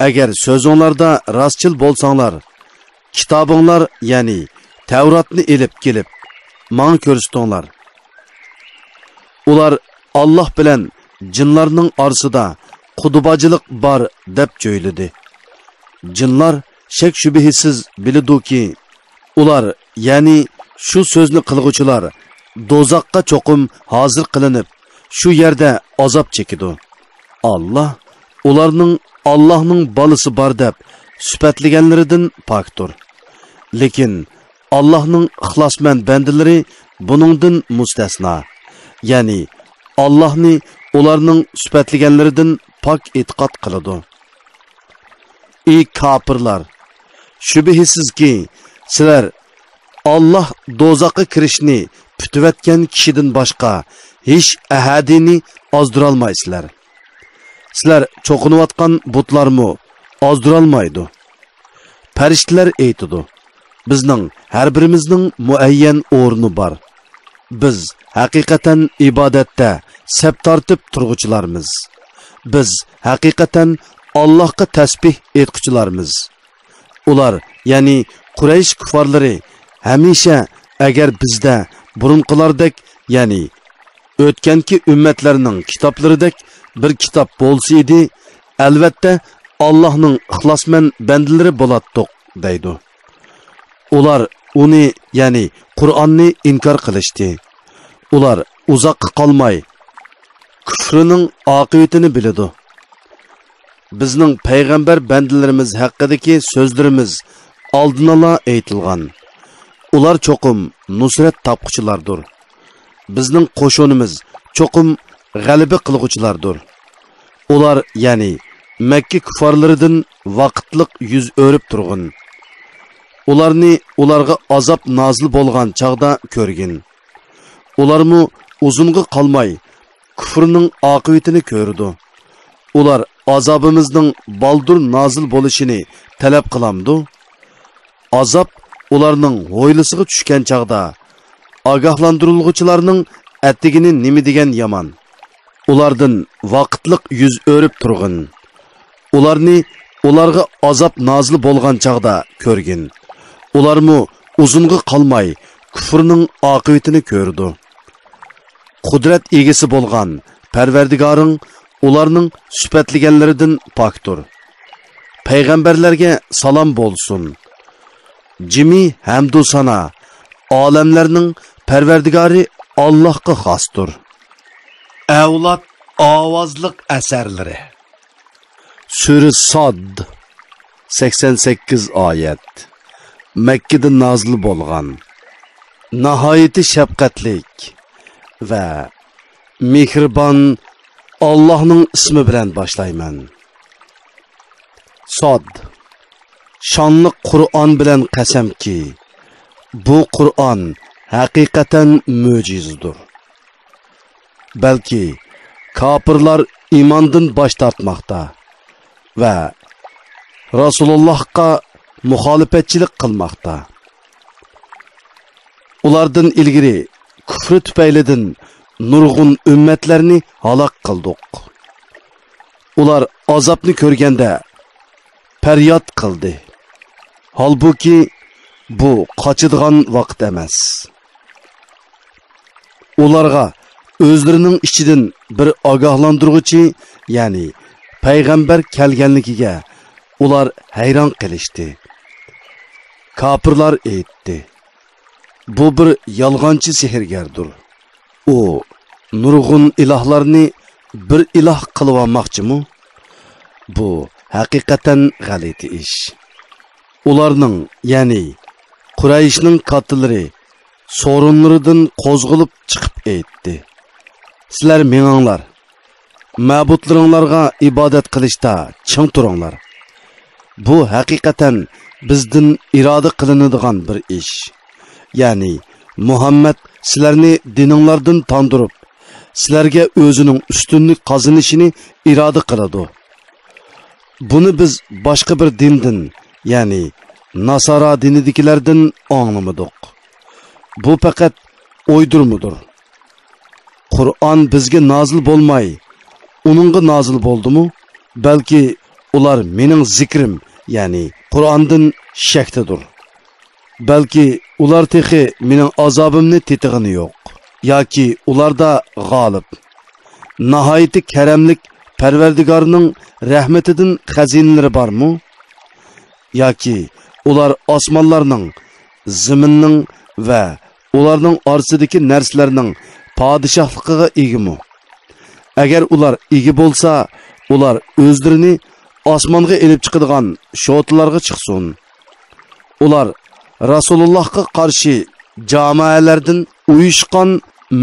ئەگەر سۆزۈڭلاردا راستچىل بولساڭلار، كىتابىڭلار، يەنى تەۋراتنى ئېلىپ كېلىپ، ماڭا كۆرسىتىڭلار. ئۇلار ئاللاھ بىلەن جىنلارنىڭ ئارىسىدا قۇدۇباجىلىق بار دەپ جۆيلىدى. جىنلار شەك-شۈبھىسىز بىلىدۇكى، ئۇلار، يەنى شۇ سۆزنى قىلغۇچىلار دوزاخقا چوقۇم ھازىر قىلىنىپ، شۇ يەردە ئازاب چېكىدۇ. ئاللاھ ئۇلارنىڭ ئاللاھنىڭ بالىسى بار دەپ سۈپەتلىگەنلىرىدىن پاكتۇر. لېكىن ئاللاھنىڭ ئىخلاسمەن بەندىلىرى بۇنىڭدىن مۇستەسنا، يەنى ئاللاھنى ئۇلارنىڭ سۈپەتلىگەنلىرىدىن پاك ئېتىقاد قىلىدۇ. ئى كاپىرلار! شۈبھىسىزكى، سىلەر ئاللاھ دوزاخقا كىرىشنى پۈتۈۋەتكەن كىشىدىن باشقا ھېچ ئەھەدىنى ئازدۇرالمايسىلەر. سىلەر چوقۇنۇۋاتقان بۇتلارمۇ ئازدۇرالمايدۇ. پەرىشتىلەر ئېيتىدۇ: «بىزنىڭ ھەر بىرىمىزنىڭ مۇئەييەن ئورنى بار. بىز ھەقىقەتەن ئىبادەتتە سەپ تارتىپ تۇرغۇچىلارمىز. بىز ھەقىقەتەن ئاللاھقا تەسبىھ ئېيتقۇچىلارمىز. ئۇلار، يەنى قۇرەيش كۇففارلىرى ھەمىشە، ئەگەر بىزدە بۇرۇنقىلاردەك، يەنى ئۆتكەنكى ئۈممەتلەرنىڭ كىتابلىرىدەك بىر كىتاب بولسا ئىدى، ئەلۋەتتە ئاللاھنىڭ ئىخلاسمەن بەندىلىرى بولاتتۇق، دەيدۇ. ئۇلار ئۇنى، يەنى قۇرئاننى ئىنكار قىلىشتى. ئۇلار ئۇزاققا قالماي كۈفرىنىڭ ئاقىۋىتىنى بىلىدۇ. بىزنىڭ پەيغەمبەر بەندىلىرىمىز ھەققىدىكى سۆزلىرىمىز ئالدىنلا ئېيتىلغان. ئۇلار چوقۇم نۇسرەت تاپقۇچىلاردۇر. بىزنىڭ قوشۇنىمىز چوقۇم غەلىبە قىلغۇچىلاردۇر. ئۇلار، يەنى مەككە كۇففارلىرىدىن ۋاقىتلىق يۈز ئۆرۈپ تۇرغىن. ئۇلارنى ئۇلارغا ئازاب نازىل بولغان چاغدا كۆرگىن. ئۇلارمۇ ئۇزۇنغا قالماي كۇفرىنىڭ ئاقىۋىتىنى كۆرىدۇ. ئۇلار ئازابىمىزنىڭ بالدۇر نازىل بولۇشىنى تەلەپ قىلامدۇ؟ ئازاب ئۇلارنىڭ ھويلىسىغا چۈشكەن چاغدا، ئاگاھلاندۇرۇلغۇچىلارنىڭ ئەتىگىنى نېمە دېگەن يامان! ئۇلاردىن ۋاقىتلىق يۈز ئۆرۈپ تۇرغىن. ئۇلارنى ئۇلارغا ئازاب نازىل بولغان چاغدا كۆرگىن. ئۇلارمۇ ئۇزۇنغا قالماي كۇفرىنىڭ ئاقىۋىتىنى كۆرىدۇ. قۇدرەت ئىگىسى بولغان پەرۋەردىگارىڭ ئۇلارنىڭ سۈپەتلىگەنلىرىدىن پاكتۇر. پەيغەمبەرلەرگە سالام بولسۇن. جىمى ھەمدۇ سانا ئالەملەرنىڭ پەرۋەردىگارى ئاللاھقا خاستۇر. ئەۋلاد ئاۋازلىق ئەسەرلىرى. سۈرە ساد، سەكسەن سەككىز ئايەت. مەككىدە نازىل بولغان. ناھايىتى شەپقەتلىك ۋە مېھرىبان ئاللاھنىڭ ئىسمى بىلەن باشلايمەن. ساد. شانلىق قۇرئان بىلەن قەسەمكى، بۇ قۇرئان ھەقىقەتەن مۆجىزىدۇر. بەلكى كاپىرلار ئىماندىن باش تارتماقتا ۋە رەسۇلۇللاھقا مۇخالىپەتچىلىك قىلماقتا. ئۇلاردىن ئىلگىرى كۇفرى تۈپەيلىدىن نۇرغۇن ئۈممەتلەرنى ھالاك قىلدۇق. ئۇلار ئازابنى كۆرگەندە پەرياد قىلدى. ھالبۇكى، بۇ قاچىدىغان ۋاقىت ئەمەس. ئۇلارغا ئۆزلىرىنىڭ ئىچىدىن بىر ئاگاھلاندۇرغۇچى، يەنى پەيغەمبەر كەلگەنلىكىگە ئۇلار ھەيران قېلىشتى. كاپىرلار ئېيتتى: «بۇ بىر يالغانچى سېھىرگەردۇر. ئۇ نۇرغۇن ئىلاھلارنى بىر ئىلاھ قىلىۋالماقچىمۇ؟ بۇ ھەقىقەتەن غەلىتە ئىش.» ئۇلارنىڭ، يەنى قۇرەيشنىڭ كاتتىلىرى سورۇنلىرىدىن قوزغىلىپ چىقىپ ئېيتتى: «سىلەر مېڭىڭلار، مەبۇدلىرىڭلارغا ئىبادەت قىلىشتا چىڭ تۇرۇڭلار. بۇ ھەقىقەتەن بىزدىن ئىرادە قىلىنىدىغان بىر ئىش. يەنى مۇھەممەد سىلەرنى دىنىڭلاردىن تاندۇرۇپ، سىلەرگە ئۆزىنىڭ ئۈستۈنلۈك قازىنىشىنى ئىرادە قىلىدۇ. بۇنى بىز باشقا بىر دىندىن، يەنى ناسارا دىنىدىكىلەردىن ئاڭلىمىدۇق. بۇ پەقەت ئويدۇرمىدۇر. قۇرئان بىزگە نازىل بولماي، ئۇنىڭغا نازىل بولدىمۇ؟ بەلكى ئۇلار مېنىڭ زىكرىم، يەنى قۇرئاندىن شەكتىدۇر. بەلكى ئۇلار تېخى مېنىڭ ئازابىمنى تېتىغىنى يوق. ياكى ئۇلاردا غالىب، ناھايىتى كەرەملىك پەرۋەردىگارنىڭ رەھمىتىدىن خەزىنىلىرى بارمۇ؟ ياكى ئۇلار ئاسمانلارنىڭ، زېمىننىڭ ۋە ئۇلارنىڭ ئارىسىدىكى نەرسىلەرنىڭ پادىشاھلىقىغا ئىگىمۇ؟ ئەگەر ئۇلار ئىگە بولسا، ئۇلار ئۆزلىرىنى ئاسمانغا ئېلىپ چىقىدىغان شوتىلارغا چىقسۇن. ئۇلار رەسۇلۇللاھقا قارشى جامائەلەردىن ئۇيۇشقان،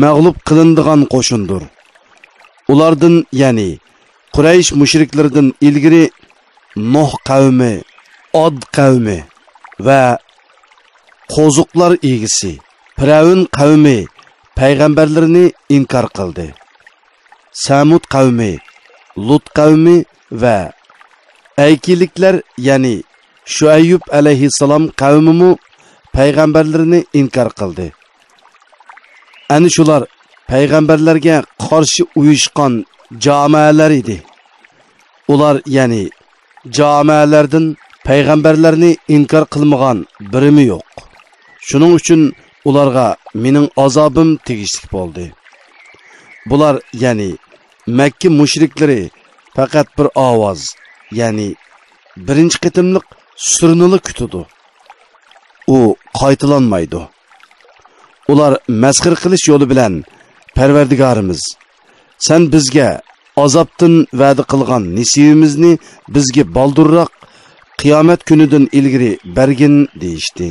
مەغلۇپ قىلىنىدىغان قوشۇندۇر. ئۇلاردىن، يەنى قۇرەيش مۇشرىكلىرىدىن ئىلگىرى نۇھ قەۋمى، ئاد قەۋمى ۋە قوزۇقلار ئىگىسى پىرئەۋن قەۋمى پەيغەمبەرلىرىنى ئىنكار قىلدى. سەمۇد قەۋمى، لۇت قەۋمى ۋە ئەيكىلىكلەر، يەنى شۇئەييۇب ئەلەيھىسسالام قەۋمىمۇ پەيغەمبەرلىرىنى ئىنكار قىلدى. ئەنە شۇلار پەيغەمبەرلەرگە قارشى ئۇيۇشقان جامائەلەر ئىدى. ئۇلار، يەنى جامائەلەردىن پەيغەمبەرلەرنى ئىنكار قىلمىغان بىرىمۇ يوق. شۇنىڭ ئۈچۈن ئۇلارغا مېنىڭ ئازابىم تېگىشلىك بولدى. بۇلار، يەنى مەككە مۇشرىكلىرى پەقەت بىر ئاۋاز، يەنى بىرىنچى قېتىملىق سۈرنىلا كۈتىدۇ. ئۇ قايتىلانمايدۇ. ئۇلار مەسخىرە قىلىش يولى بىلەن، پەرۋەردىگارىمىز، سەن بىزگە ئازابتىن ۋەدە قىلغان نېسىۋىمىزنى بىزگە بالدۇرراق، قىيامەت كۈنىدىن ئىلگىرى بەرگىن، دېيىشتى.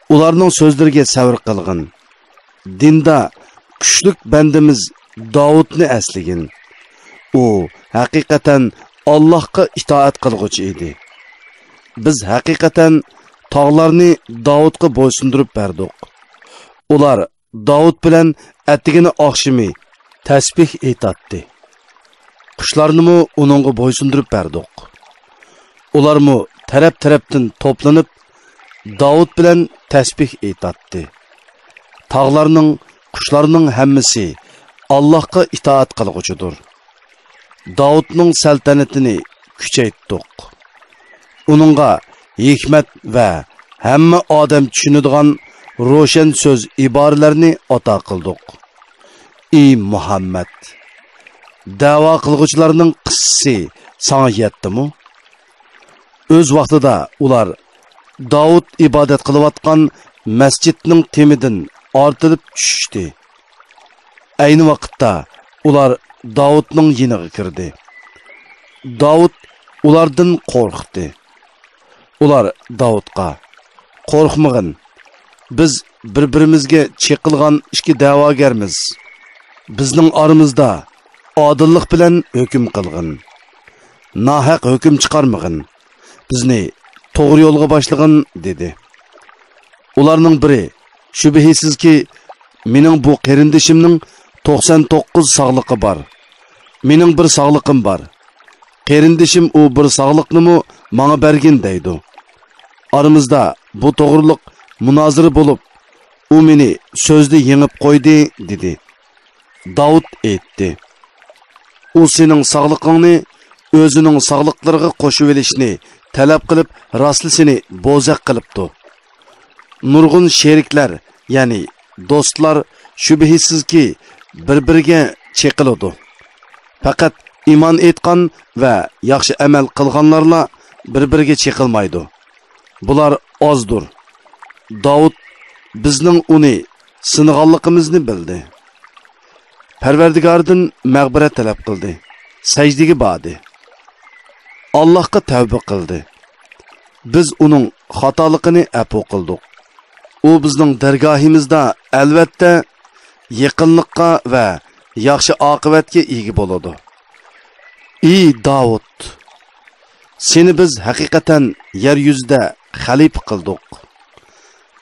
ئۇلارنىڭ سۆزلىرىگە سەۋر قىلغىن. دىندا كۈچلۈك بەندىمىز داۋۇتنى ئەسلىگىن. ئۇ ھەقىقەتەن ئاللاھقا ئىتائەت قىلغۇچى ئىدى. بىز ھەقىقەتەن تاغلارنى داۋۇتقا بويسۇندۇرۇپ بەردۇق. ئۇلار داۋۇت بىلەن ئەتىگىنى ئاخشىمى تەسبىھ ئېيتاتتى. قۇشلارنىمۇ ئۇنىڭغا بويسۇندۇرۇپ بەردۇق. ئۇلارمۇ تەرەپ-تەرەپتىن توپلىنىپ، داۋۇت بىلەن تەسبىھ ئېيتاتتى. تاغلارنىڭ، قۇشلارنىڭ ھەممىسى ئاللاھقا ئىتائەت قىلغۇچىدۇر. داۋۇتنىڭ سەلتەنىتىنى كۈچەيتتۇق. ئۇنىڭغا ھېكمەت ۋە ھەممە ئادەم چۈشىنىدىغان روشەن سۆز ئىبارىلەرنى ئاتا قىلدۇق. ئى مۇھەممەد! دەۋا قىلغۇچىلارنىڭ قىسسىسى ساڭا يەتتىمۇ؟ ئۆز ۋاقتىدا ئۇلار داۋۇت ئىبادەت قىلىۋاتقان مەسچىتنىڭ تېمىدىن ئارتىلىپ چۈشۈشتى. ئەينى ۋاقىتتا ئۇلار داۋۇتنىڭ يېنىغا كىردى. داۋۇت ئۇلاردىن قورقتى. ئۇلار داۋۇتقا، «قورقمىغىن، بىز بىر-بىرىمىزگە چېقىلغان ئىككى دەۋاگەرمىز. بىزنىڭ ئارىمىزدا ئادىللىق بىلەن ھۆكۈم قىلغىن. ناھەق ھۆكۈم چىقارمىغىن. بىزنى توغرا يولغا باشلىغىن» دېدى. ئۇلارنىڭ بىرى، «شۈبھىسىزكى، مېنىڭ بۇ قېرىندىشىمنىڭ توقسان توققۇز ساغلىقى بار. مېنىڭ بىر ساغلىقىم بار. قېرىندىشىم ئۇ بىر ساغلىقنىمۇ ماڭا بەرگىن دەيدۇ. ئارىمىزدا بۇ توغرىلىق مۇنازىرە بولۇپ، ئۇ مېنى سۆزدە يېڭىپ قويدى» دېدى. داۋۇت ئېيتتى، «ئۇ سېنىڭ ساغلىقىڭنى ئۆزىنىڭ ساغلىقلىرىغا قوشۇۋېلىشنى تەلەپ قىلىپ، راستلا سېنى بوزەك قىلىپتۇ. نۇرغۇن شېرىكلەر، يەنى دوستلار، شۈبھىسىزكى، بىر-بىرىگە چېقىلىدۇ. پەقەت ئىمان ئېيتقان ۋە ياخشى ئەمەل قىلغانلارلا بىر-بىرىگە چېقىلمايدۇ. بۇلار ئازدۇر. داۋۇت بىزنىڭ ئۇنى سىنىغانلىقىمىزنى بىلدى. پەرۋەردىگاردىن مەغپىرەت تەلەپ قىلدى. سەجدىگە باردى. ئاللاھقا تەۋبە قىلدى. بىز ئۇنىڭ خاتالىقىنى ئەپۇ قىلدۇق. ئۇ بىزنىڭ دەرگاھىمىزدا، ئەلۋەتتە، يېقىنلىققا ۋە ياخشى ئاقىۋەتكە ئىگە بولىدۇ. ئى داۋۇت! سېنى بىز ھەقىقەتەن يەر يۈزىدە خەلىپە قىلدۇق.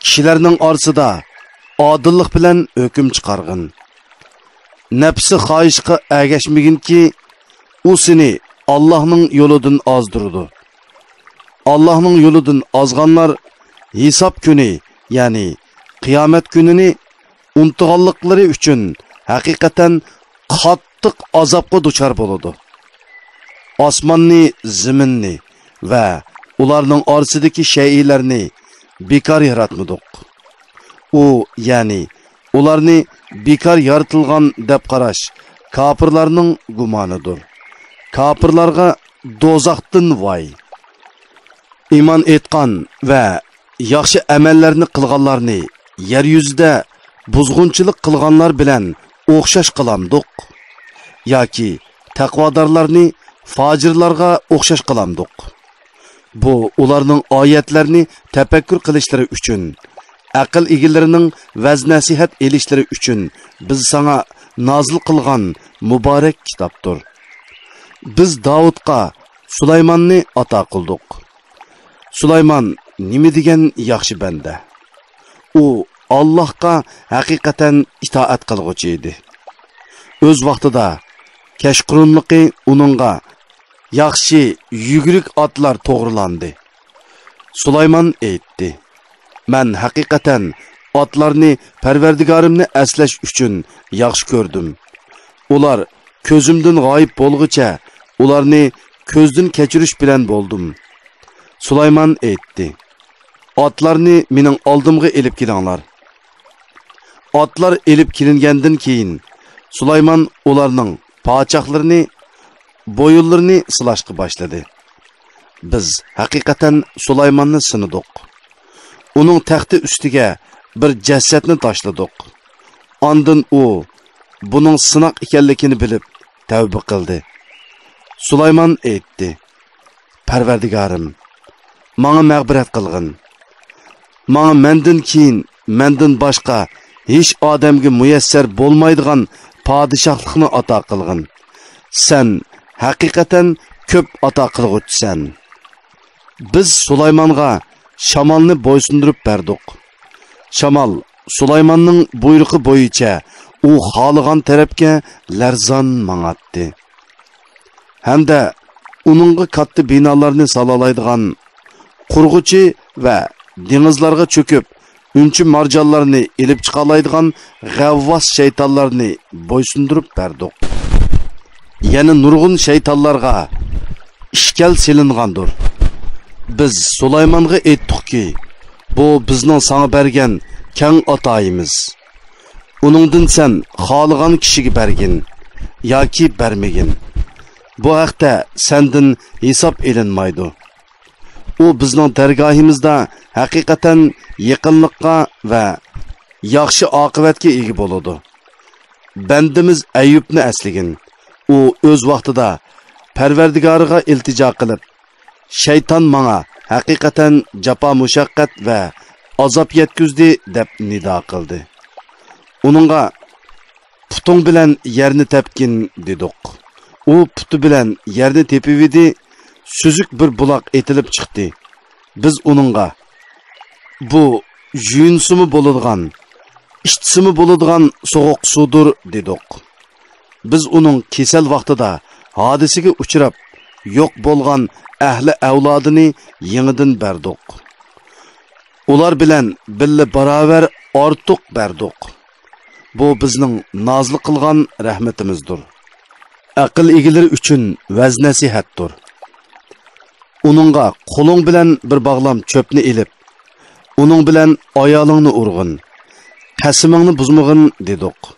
كىشىلەرنىڭ ئارىسىدا ئادىللىق بىلەن ھۆكۈم چىقارغىن. نەپسى خاھىشقا ئەگەشمىگىنكى، ئۇ سېنى ئاللاھنىڭ يولىدىن ئازدۇرىدۇ. ئاللاھنىڭ يولىدىن ئازغانلار ھېساب كۈنى، يەنى قىيامەت كۈنىنى ئۇنتۇغانلىقلىرى ئۈچۈن ھەقىقەتەن قاتتىق ئازابقا دۇچار بولىدۇ. ئاسماننى، زېمىننى ۋە ئۇلارنىڭ ئارىسىدىكى شەيئىلەرنى بىكار ياراتمىدۇق. ئۇ، يەنى ئۇلارنى بىكار يارىتىلغان دەپ قاراش كاپىرلارنىڭ گۇمانىدۇر. كاپىرلارغا دوزاختىن ۋاي! ئىمان ئېيتقان ۋە ياخشى ئەمەللەرنى قىلغانلارنى يەر يۈزىدە بۇزغۇنچىلىق قىلغانلار بىلەن ئوخشاش قىلامدۇق؟ ياكى تەقۋادارلارنى فاجىرلارغا ئوخشاش قىلامدۇق؟ بۇ ئۇلارنىڭ ئايەتلەرنى تەپەككۇر قىلىشلىرى ئۈچۈن، ئەقىل ئىگىلىرىنىڭ ۋەز-نەسىھەت ئېلىشلىرى ئۈچۈن بىز ساڭا نازىل قىلغان مۇبارەك كىتابتۇر. بىز داۋۇتقا سۇلايماننى ئاتا قىلدۇق. سۇلايمان نېمە دېگەن ياخشى بەندە! ئۇ ئاللاھقا ھەقىقەتەن ئىتائەت قىلغۇچى ئىدى. ئۆز ۋاقتىدا كەچقۇرۇنلۇقى ئۇنىڭغا ياخشى يۈگۈرۈك ئاتلار توغرىلاندى. سۇلايمان ئېيتتى، مەن ھەقىقەتەن ئاتلارنى پەرۋەردىگارىمنى ئەسلەش ئۈچۈن ياخشى كۆردۈم. ئۇلار كۆزۈمدىن غايىب بولغۇچە ئۇلارنى كۆزدىن كەچۈرۈش بىلەن بولدۇم. سۇلايمان ئېيتتى: «ئاتلارنى مېنىڭ ئالدىمغا ئېلىپ كېلىڭلار.» ئاتلار ئېلىپ كېلىنگەندىن كېيىن، سۇلايمان ئۇلارنىڭ پاچاقلىرىنى، بويۇنلىرىنى سىلاشقا باشلىدى. بىز ھەقىقەتەن سۇلايماننى سىنىدۇق. ئۇنىڭ تەختى ئۈستىگە بىر جەسەتنى تاشلىدۇق. ئاندىن ئۇ بۇنىڭ سىناق ئىكەنلىكىنى بىلىپ تەۋبە قىلدى. سۇلايمان ئېيتتى: «پەرۋەردىگارىم، ماڭا مەغپىرەت قىلغىن. ماڭا مەندىن كېيىن، مەندىن باشقا ھېچ ئادەمگە مۇيەسسەر بولمايدىغان پادىشاھلىقنى ئاتا قىلغىن. سەن ھەقىقەتەن كۆپ ئاتا قىلغۇچىسەن.» بىز سۇلايمانغا شامالنى بويسۇندۇرۇپ بەردۇق. شامال سۇلايماننىڭ بۇيرۇقى بويىچە ئۇ خالىغان تەرەپكە لەرزان ماڭاتتى. ھەمدە ئۇنىڭغا كاتتا بىنالارنى سالالايدىغان قۇرغۇچى ۋە دېڭىزلارغا چۆكۈپ، ئۈنچە مارجانلارنى ئېلىپ چىقالايدىغان غەۋۋاس شەيتانلارنى بويسۇندۇرۇپ بەردۇق. يەنە نۇرغۇن شەيتانلارغا ئىشكەل سېلىنغاندۇر. بىز سۇلايمانغا ئېيتتۇقكى، بۇ بىزنىڭ ساڭا بەرگەن كەڭ ئاتايىمىز. ئۇنىڭدىن سەن خالىغان كىشىگە بەرگىن ياكى بەرمىگىن. بۇ ھەقتە سەندىن ھېساب ئېلىنمايدۇ. ئۇ بىزنىڭ دەرگاھىمىزدا ھەقىقەتەن يېقىنلىققا ۋە ياخشى ئاقىۋەتكە ئىگە بولىدۇ. بەندىمىز ئەييۇبنى ئەسلىگىن. ئۇ ئۆز ۋاقتىدا پەرۋەردىگارىغا ئىلتىجا قىلىپ، «شەيتان ماڭا ھەقىقەتەن جاپا-مۇشەققەت ۋە ئازاب يەتكۈزدى» دەپ نىدا قىلدى. ئۇنىڭغا «پۇتۇڭ بىلەن يەرنى تەپكىن» دېدۇق. ئۇ پۇتى بىلەن يەرنى تېپىۋىدى، سۈزۈك بىر بۇلاق ئېتىلىپ چىقتى. بىز ئۇنىڭغا، «بۇ يۇيۇنسىمۇ بولىدىغان، ئىچسىمۇ بولىدىغان سوغۇق سۇدۇر» دېدۇق. بىز ئۇنىڭ كېسەل ۋاقتىدا ھادىسىگە ئۇچراپ، يوق بولغان ئەھلى ئەۋلادىنى يېڭىدىن بەردۇق. ئۇلار بىلەن بىللە باراۋەر ئارتۇق بەردۇق. بۇ بىزنىڭ نازىل قىلغان رەھمىتىمىزدۇر. ئەقىل ئىگىلىرى ئۈچۈن ۋەز-نەسىھەتتۇر. ئۇنىڭغا «قولۇڭ بىلەن بىر باغلام چۆپنى ئېلىپ، ئۇنىڭ بىلەن ئايالىڭنى ئۇرغىن، قەسىمىڭنى بۇزمىغىن» دېدۇق.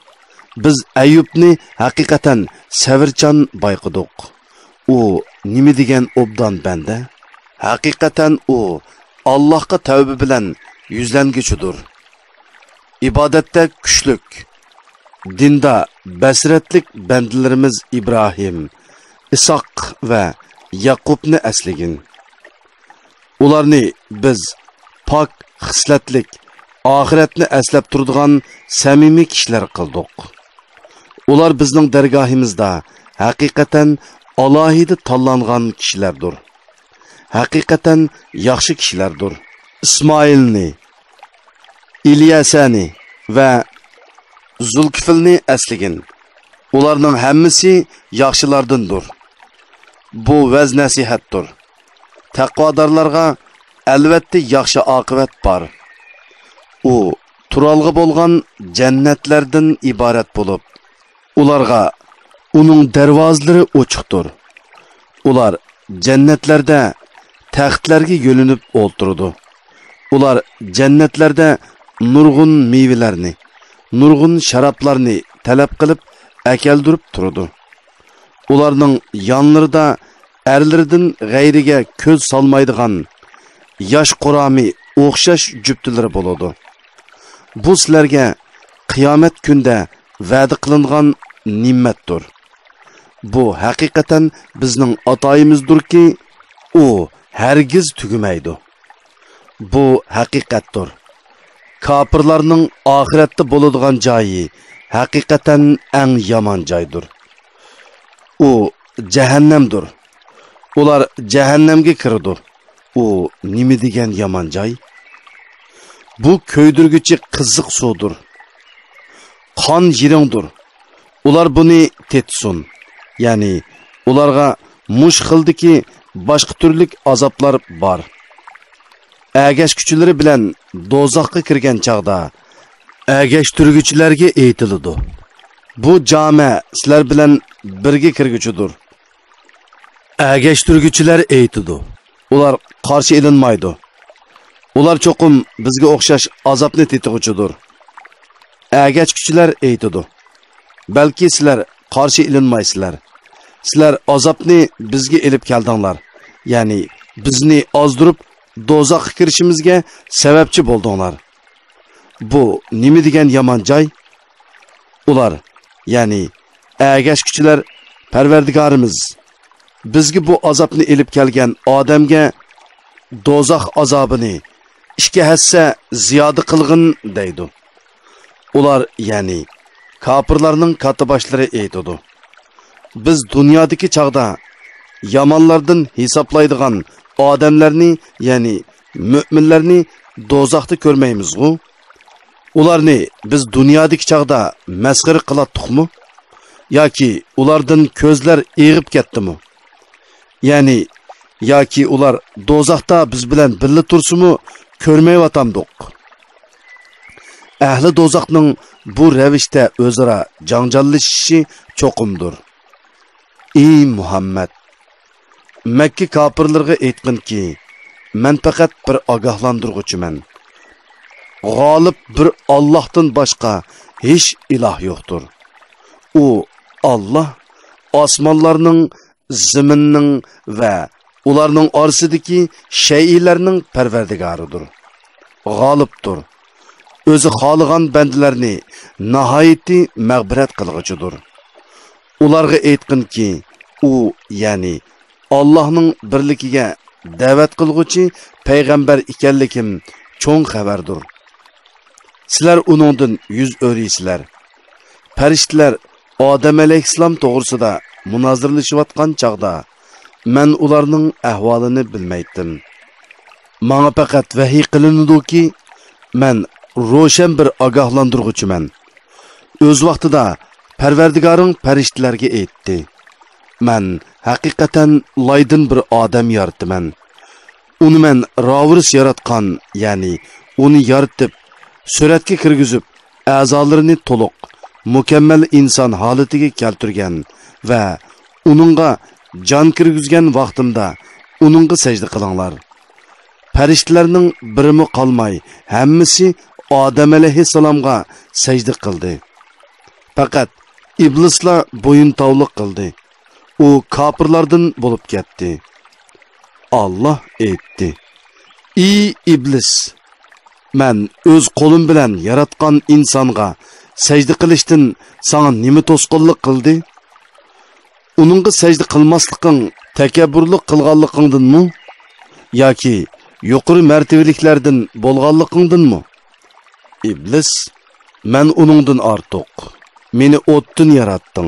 بىز ئەييۇبنى ھەقىقەتەن سەۋرچان بايقىدۇق. ئۇ نېمە دېگەن ئوبدان بەندە! ھەقىقەتەن ئۇ ئاللاھقا تەۋبە بىلەن يۈزلەنگۈچىدۇر. ئىبادەتتە كۈچلۈك، دىندا بەسىرەتلىك بەندىلىرىمىز ئىبراھىم، ئىسھاق ۋە ياقۇپنى ئەسلىگىن. ئۇلارنى بىز پاك خىسلەتلىك، ئاخىرەتنى ئەسلەپ تۇرىدىغان سەمىمىي كىشىلەر قىلدۇق. ئۇلار بىزنىڭ دەرگاھىمىزدا ھەقىقەتەن ئالاھىدە تاللانغان كىشىلەردۇر. ھەقىقەتەن ياخشى كىشىلەردۇر. ئىسمائىلنى، ئىليەسەنى ۋە زۇلكىفىلنى ئەسلىگىن. ئۇلارنىڭ ھەممىسى ياخشىلاردىندۇر. بۇ ۋەز-نەسىھەتتۇر. تەقۋادارلارغا ئەلۋەتتە ياخشى ئاقىۋەت بار. ئۇ تۇرالغۇ بولغان جەننەتلەردىن ئىبارەت بولۇپ، ئۇلارغا ئۇنىڭ دەرۋازىلىرى ئوچۇقتۇر. ئۇلار جەننەتلەردە تەختلەرگە يۆلىنىپ ئولتۇرىدۇ. ئۇلار جەننەتلەردە نۇرغۇن مېۋىلەرنى، نۇرغۇن شارابلارنى تەلەپ قىلىپ ئەكەلدۈرۈپ تۇرىدۇ. ئۇلارنىڭ يانلىرىدا ئەرلىرىدىن غەيرىگە كۆز سالمايدىغان ياش قۇرامى ئوخشاش جۈپتىلىرى بولىدۇ. بۇ سىلەرگە قىيامەت كۈندە ۋەدە قىلىنغان نېمەتتۇر. بۇ ھەقىقەتەن بىزنىڭ ئاتايىمىزدۇركى، ئۇ ھەرگىز تۈگىمەيدۇ. بۇ ھەقىقەتتۇر. كاپىرلارنىڭ ئاخىرەتتە بولىدىغان جايى ھەقىقەتەن ئەڭ يامان جايدۇر. ئۇ جەھەننەمدۇر. ئۇلار جەھەننەمگە كىرىدۇ. ئۇ نېمە دېگەن يامان جاي! بۇ كۆيدۈرگۈچى قىزىق سۇدۇر. قان يىرىڭدۇر. ئۇلار بۇنى تېتىسۇن. يەنى ئۇلارغا مۇشۇ خىلدىكى باشقا تۈرلۈك ئازابلار بار. ئەگەشكۈچىلىرى بىلەن دوزاخقا كىرگەن چاغدا ئەگەشتۈرگۈچىلەرگە ئېيتىلىدۇ: بۇ جامە سىلەر بىلەن بىرگە كىرگۈچىدۇر. ئەگەشتۈرگۈچىلەر ئېيتىدۇ: ئۇلار قارشى ئېلىنمايدۇ. ئۇلار چوقۇم بىزگە ئوخشاش ئازابنى تېتىغۇچىدۇر. ئەگەشكۈچىلەر ئېيتىدۇ: بەلكى سىلەر قارشى ئېلىنمايسىلەر. سىلەر ئازابنى بىزگە ئېلىپ كەلدىڭلار، يەنى بىزنى ئازدۇرۇپ، دوزاخقا كىرىشىمىزگە سەۋەبچى بولدۇڭلار. بۇ نېمە دېگەن يامان جاي؟ ئۇلار، يەنى ئەگەشكۈچىلەر: پەرۋەردىگارىمىز، بىزگە بۇ ئازابنى ئېلىپ كەلگەن ئادەمگە دوزاخ ئازابىنى ئىككى ھەسسە زىيادە قىلغىن، دەيدۇ. ئۇلار، يەنى كاپىرلارنىڭ كاتتىباشلىرى ئېيتىدۇ: بىز دۇنيادىكى چاغدا يامانلاردىن ھېسابلايدىغان ئادەملەرنى، يەنى مۆمىنلەرنى دوزاختا كۆرمەيمىزغۇ؟ ئۇلارنى بىز دۇنيادىكى چاغدا مەسخىرە قىلاتتۇقمۇ؟ ياكى ئۇلاردىن كۆزلەر ئېغىپ كەتتىمۇ؟ يەنى، ياكى ئۇلار دوزاختا بىز بىلەن بىللە تۇرسىمۇ كۆرمەيۋاتامدۇق؟ ئەھلى دوزاخنىڭ بۇ رەۋىشتە ئۆزئارا جاڭجاللىشىشى چوقۇمدۇر. ئى مۇھەممەد! مەككە كاپىرلىرىغا ئېيتقىنكى، مەن پەقەت بىر ئاگاھلاندۇرغۇچىمەن. غالىب بىر ئاللاھتىن باشقا ھېچ ئىلاھ يوقتۇر. ئۇ ئاللاھ ئاسمانلارنىڭ، زېمىننىڭ ۋە ئۇلارنىڭ ئارىسىدىكى شەيئىلەرنىڭ پەرۋەردىگارىدۇر. غالىبتۇر. ئۆزى خالىغان بەندىلەرنى ناھايىتى مەغپىرەت قىلغۇچىدۇر. ئۇلارغا ئېيتقىنكى، ئۇ، يەنى ئاللاھنىڭ بىرلىكىگە دەۋەت قىلغۇچى پەيغەمبەر ئىكەنلىكىم چوڭ خەۋەردۇر. سىلەر ئۇنىڭدىن يۈز ئۆرۈيسىلەر. پەرىشتىلەر ئادەم ئەلەيھىسسالام توغرىسىدا مۇنازىرىلىشىۋاتقان چاغدا، مەن ئۇلارنىڭ ئەھۋالىنى بىلمەيتتىم. ماڭا پەقەت ۋەھىي قىلىنىدۇكى، مەن روشەن بىر ئاگاھلاندۇرغۇچىمەن. ئۆز ۋاقتىدا پەرۋەردىگارىڭ پەرىشتىلەرگە ئېيتتى: مەن ھەقىقەتەن لايدىن بىر ئادەم يارىتىمەن. ئۇنى مەن راۋۇرۇس ياراتقان، يەنى ئۇنى يارىتىپ، سۈرەتكە كىرگۈزۈپ، ئەزالىرىنى تولۇق، مۇكەممەل ئىنسان ھالىتىگە كەلتۈرگەن ۋە ئۇنىڭغا جان كىرگۈزگەن ۋاقتىمدا ئۇنىڭغا سەجدە قىلىڭلار. پەرىشتىلەرنىڭ بىرىمۇ قالماي، ھەممىسى ئادەم ئەلەيھىسسالامغا سەجدە قىلدى. پەقەت ئىبلىسلا بويۇنتاۋلىق قىلدى. ئۇ كاپىرلاردىن بولۇپ كەتتى. ئاللاھ ئېيتتى: ئى ئىبلىس! مەن ئۆز قولۇم بىلەن ياراتقان ئىنسانغا سەجدە قىلىشتىن ساڭا نېمە توسقۇنلۇق قىلدى؟ ئۇنىڭغا سەجدە قىلماسلىقىڭ تەكەببۇرلۇق قىلغانلىقىڭدىنمۇ؟ ياكى يۇقىرى مەرتىۋىلىكلەردىن بولغانلىقىڭدىنمۇ؟ ئىبلىس: مەن ئۇنىڭدىن ئارتۇق. مېنى ئوتتىن ياراتتىڭ.